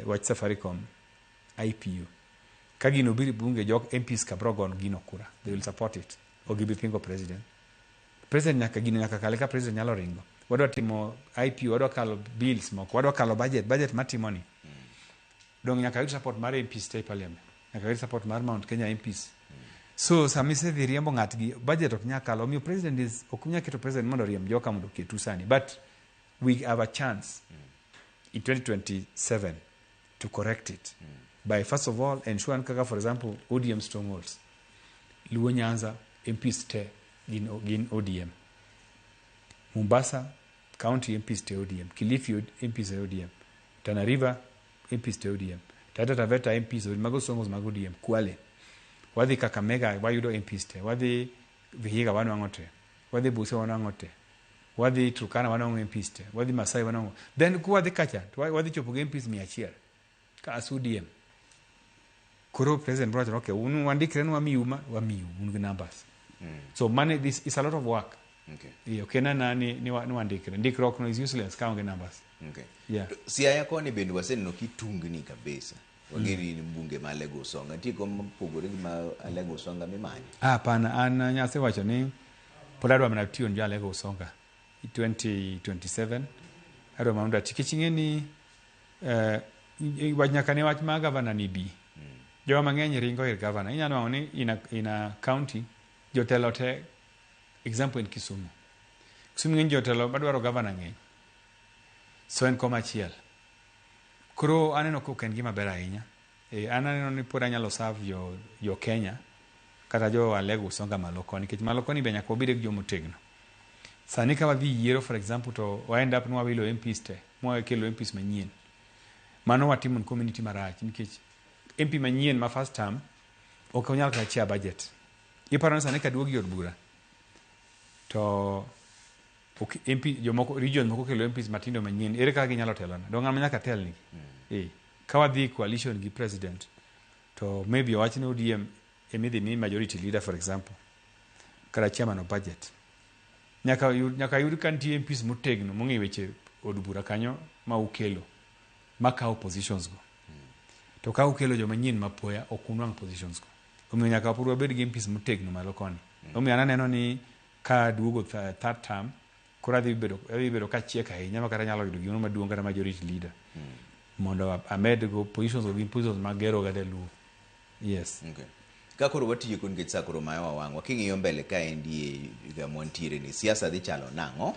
wach Safaricom IPO. Ka gino biro e bunge, jok MPs ka bro gon gino kura, they will support it, ok gibi pingo president. President nyaka gino nyaka kale ka president nyalo ringo. Wadwa timo IPO, wadwa kalo bills moko, wadwa kalo budget matimo ni dong nyaka yud support mar MPs te e parliament, nyaka yud support mar Mount Kenya MPs. So sama isedhi riembo ng'atgi, budget ok nyal kalo. Omiyo president is ok nyal keto president mondo oriemb joka mondo oketu sani, but we have a chance in 2027 to correct it by first of all ensure kaka, for example, ODM strongholds, Luo Nyanza MPs te gin ODM, Mombasa County MPs te ODM, Kilifi MPs te ODM, Tana River MPs te ODM, Taita Taveta MPs, mago strongholds mag ODM, Kwale. Wadhi Kakamega wayudo MPs te, wadhi Vihiga wanwang'o te, wadhi Busia wanwang'o te, wadhi Turkana wanwang'o MPs te, wadhi Masai wanwang'o. Then kuwadhi kacha to wadhi chopo gi MPs 100 ka as ODM. Koro president bro wacho, okay, un wandikre ni wamiu ma wamiu un gi numbers. So money, this is a lot of work. Iyo kena na ni wandikre. Ndikruok no is useless ka onge numbers. Yeah. Siaya koni bende waseneno kitungni kabisa. Wang'eni ni mbunge ma Alego Usonga. Nitie kom mopogore gi ma Alego Usonga mimanyo? Ah, hapana, an asewacho ni pod adwa mana tiyo ne jo Alego Usonga 2027 adwa mana mondo ati nikech ing'e ni wach nyaka ne wach ma gavana ni bi. Joma mang'eny ringo ir gavana. Inyalo nwang'o ni in a county jotelo te, example en Kisumu. Kisumu ng'eny jotelo madwaro gavana ng'eny. So en kom achiel. Koro aneno ka ok en gima ber ahinya. An aneno ni pod anyalo serve jo Kenya kata jo Alego Usonga malo koni, nikech malo koni be nyaka wabed gi joma otegno. Sani ka wadhi yiero, for example, to wa end up ni wawilo MPs te, mwakelo MPs manyien. Mano watimo ne community marach nikech MP manyien ma first term ok onyal kata chair budget. Iparo ni sani kaduogi od bura to ok MP jomoko region moko kelo MPs matindo manyien, ere kaka ginyalo telona? Dong ng'ama nyaka telnigi. Ka wadhi coalition gi president to maybe owach ni ODM emidhi mi majority leader, for example, kata chairman of budget. Nyaka yud ka nitie MPs motegno mong'e weche od bura kanyo ma ukelo makawo positions go. To ka ukelo joma nyien mapoya ok unwang' positions go. Omiyo nyaka pod wabed gi MPs motegno malo koni. Omiyo an aneno ni ka duogo third term koro adhi bedo kachiek ahinya ma kata nyalo yudo gimoro maduong' kata majority leader mondo amed go positions go, gin positions magero ga jaluo. Yes. Okay. Ka koro watieko nikech sa koro mayowa wang'wa, king'iyo mbele kaendi e higa mwantiere ni, siasa dhi chalo nang'o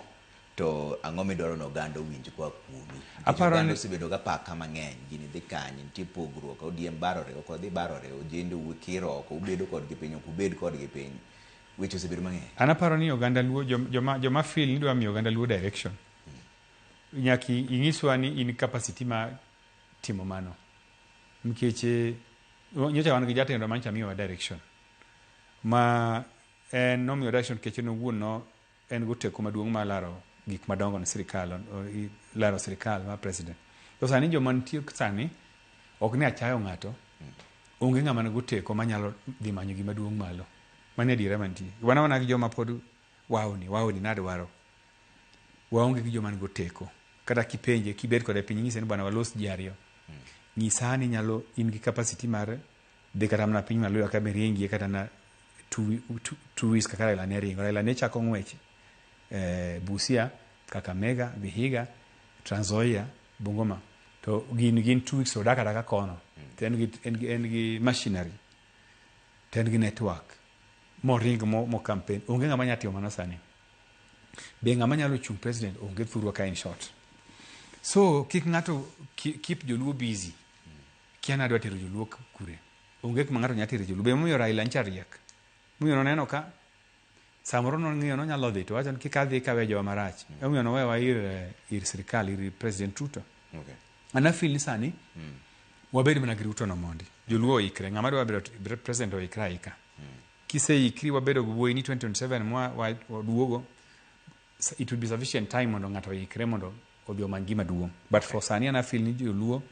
to ang'o midwaro ni oganda owinj koa kuomi? Nikech Aparo oganda osebedo ga paka mang'eny, gini dhi kanye, nitie pogruok, ODM barore, ok odhi barore, ojende ukiro oko, ubedo kodgi piny, ok ubed kodgi piny. Weche osebedo mang'eny. An aparo ni oganda luo joma feel ni dwa miyo oganda luo direction nyaka inyiswa ni in capacity ma timo mano nikech Nyocha wan gi jatendwa mancha miyowa direction. Ma en nomiyo direction nikech en owuon no en go teko maduong' mar laro gik madongo ne sirikal, laro sirikal mar president. To sani joma nitie sani ok ni achayo ng'ato, onge ng'ama nigo teko manyalo dhi manyo gima duong' malo. Mano e adiera mantie. Wan awana gi joma pod wawni, wawni nadwaro. Waonge gi joma nigo teko. Kata kipenje, kibet kode piny, inyise ni bwana walos ji ariyo. Nyisa ni inyalo, in gi capacity mar dhi kata mana piny maluya ka miringie kata na 2 weeks kaka Raila ne ringo. Raila ne chako ng'wech Busia, Kakamega, Vihiga, Trans Nzoia, Bungoma. To gin 2 weeks odak adaka kono. To en gi machinery. To en gi network. Moring mo campaign. Onge ng'ama nyalo timo mano sani. Be ng'ama nyalo chung president onge thurwa ka in short. So kik ng'ato keep joluo busy. Kia nadwa tero joluo kure. Onge kuma ng'ato nyalo tero joluo. Be momiyo Raila ncha riek. Momiyo noneno ka samoro nong'iyo nonyalo dhi to wacho ni kik adhi kawe jowa marach. Emomiyo nowewa ir sirikal, ir President Ruto. An a feel ni sani wabed mana gi Ruto no mondi. Joluo oikre. Ng'ama dwa bedo president oikre aika. Kiseikri wabedo gi wuoyi ni 2027 mwa waduogo, it will be sufficient time mondo ng'ato oikre mondo odhi omany gima duong'. But for sani an a feel ni joluo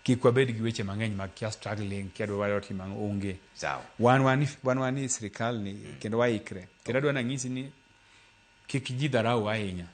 kik wabed gi weche mang'eny mag kia struggling, kia dwa timo ang'o, onge. Sawa. Wan ni sirikal ni kendo waikre. Kendo adwa nang'isi ni kik ji dharau ahinya.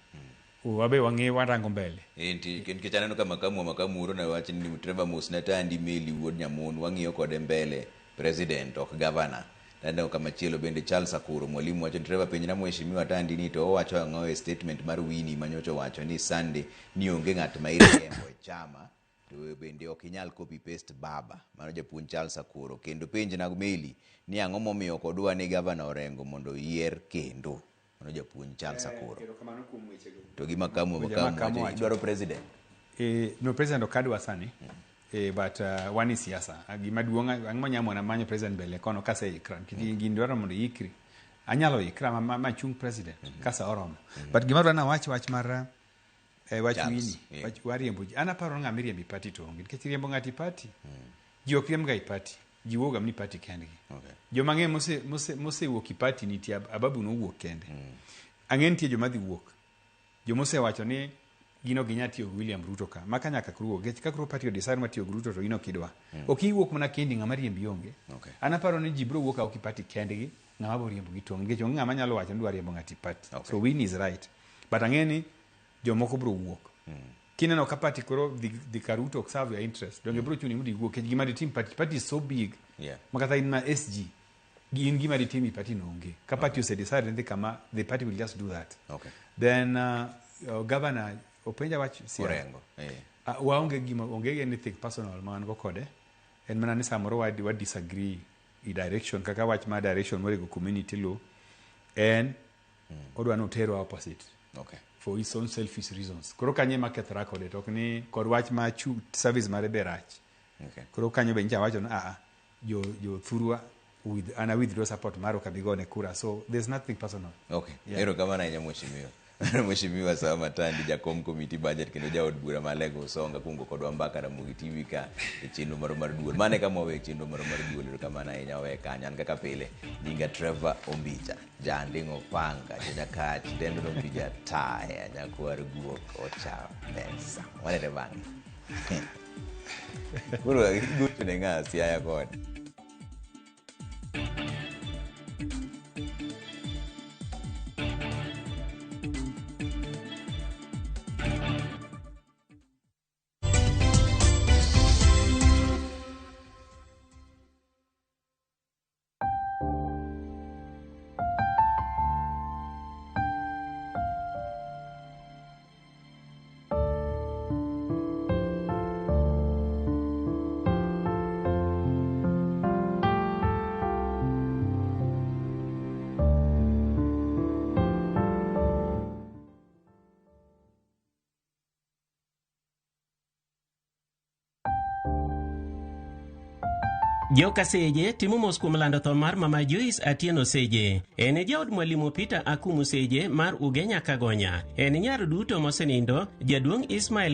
Wabe wang'e warango mbele. Nikech aneno ka makamu oro na wach ni Trevor Mos ne tandi Meli wuod Nyamun wang'iyo kode mbele president ok governor. Aneno kamachielo bende Charles Akuro mwalimu wacho ni Trevor penjna mheshimiwa Tandi ni to owacho ang'o e statement mar Winnie manyocha owacho ni Sunday ni onge ng'at ma iriembo e chama to bende ok inyal copy paste baba. Mano japuonj Charles Akuro. Kendo penjna Meli ni ang'o momiyo ok odwa ni gavana Orengo mondo oyier kendo. Mano japuonj Charles Akuro. Erokamano kuom wechego. To gi makamu Weche makamu Makamu wacho wacho. idwaro president. No president ok adwa sani. But wan e siasa. Gima duong' ang' manyamo na manyo president mbele kono kaseikra. Nikech gini dwaro mondo iikri. Anyalo ikra ma chung president kasa oromo. But gima adwa nawach wach mar wach Charles, Winnie, wach wariembo ji. An aparo ni ng'ama iriembo e party to onge. Nikech riembo ng'ato e party, ji ok riemb ga e party. Ji wuok ga mana e party kendgi. Joma ng'e mosewuok e party nitie Ababu nowuok kende. Ang'e nitie joma dhi wuok. Jomosewacho ni gin ok ginyal tiyo gi William Ruto ka. Maka nyaka koro wuok. Nikech ka koro party o decide mar tiyo gi Ruto to in ok idwa. Ok iwuok mana kendi ng'ama riembi onge. An aparo ni ji biro wuok oko e party kendgi ng'ama biro riembo gi tong'. Nikech onge ng'ama nyalo wacho ni dwa riembo ng'ato e party. So Winnie is right. But ang'e ni jomoko biro wuok. Kineno ka party koro dhi ka Ruto ok serve your interest. Donge biro chuni mondo iwuok. Nikech gima ditim party, party is so big. Ma kata in ma SG, in gima ditim e party no onge. Ka party ose decide ni dhi kama, the party will just do that. Then governor openja wach Siaya. Orengo. Waonge gima onge anything personal ma wan go kode. En mana ni samoro wa disagree i direction kaka wach mar direction monego community lu en odwa ni oterwa opposite for his own selfish reasons. Koro kanyo ema kethora kode to ok ni kod wach ma service mare be rach. Koro kanyo be nyicha wacho ni jo thurwa with an a withdraw support mar ok abi gone kura, so there's nothing personal. Yeah. Erokamano ahinya mheshimiwa. Mheshimiwa Sawa Matandi, jakom komiti budget kendo jaod bura ma Alego Usonga kuongo kodwa mbaka Ramogi TV ka e chenro marwa mar duol. Mano e kama wawe chenro marwa mar duol. Erokamano ahinya wawe kanyo. An kaka pile, nyinga Trevor Ombicha, Janding'o Panga, Janyakach, Dendo Ombija Taya, nyakwar guok ocha pesa. Wanene bang'e. Koro igocho ne ng'a Siaya koni? Joka Seje timo mos kuom lando tho mar Mama Joyce Atieno Seje. En e jaod Mwalimu Peter Akumu Seje mar Ugenya Kagonya. En nyar duto mosenindo, jaduong' Ismail.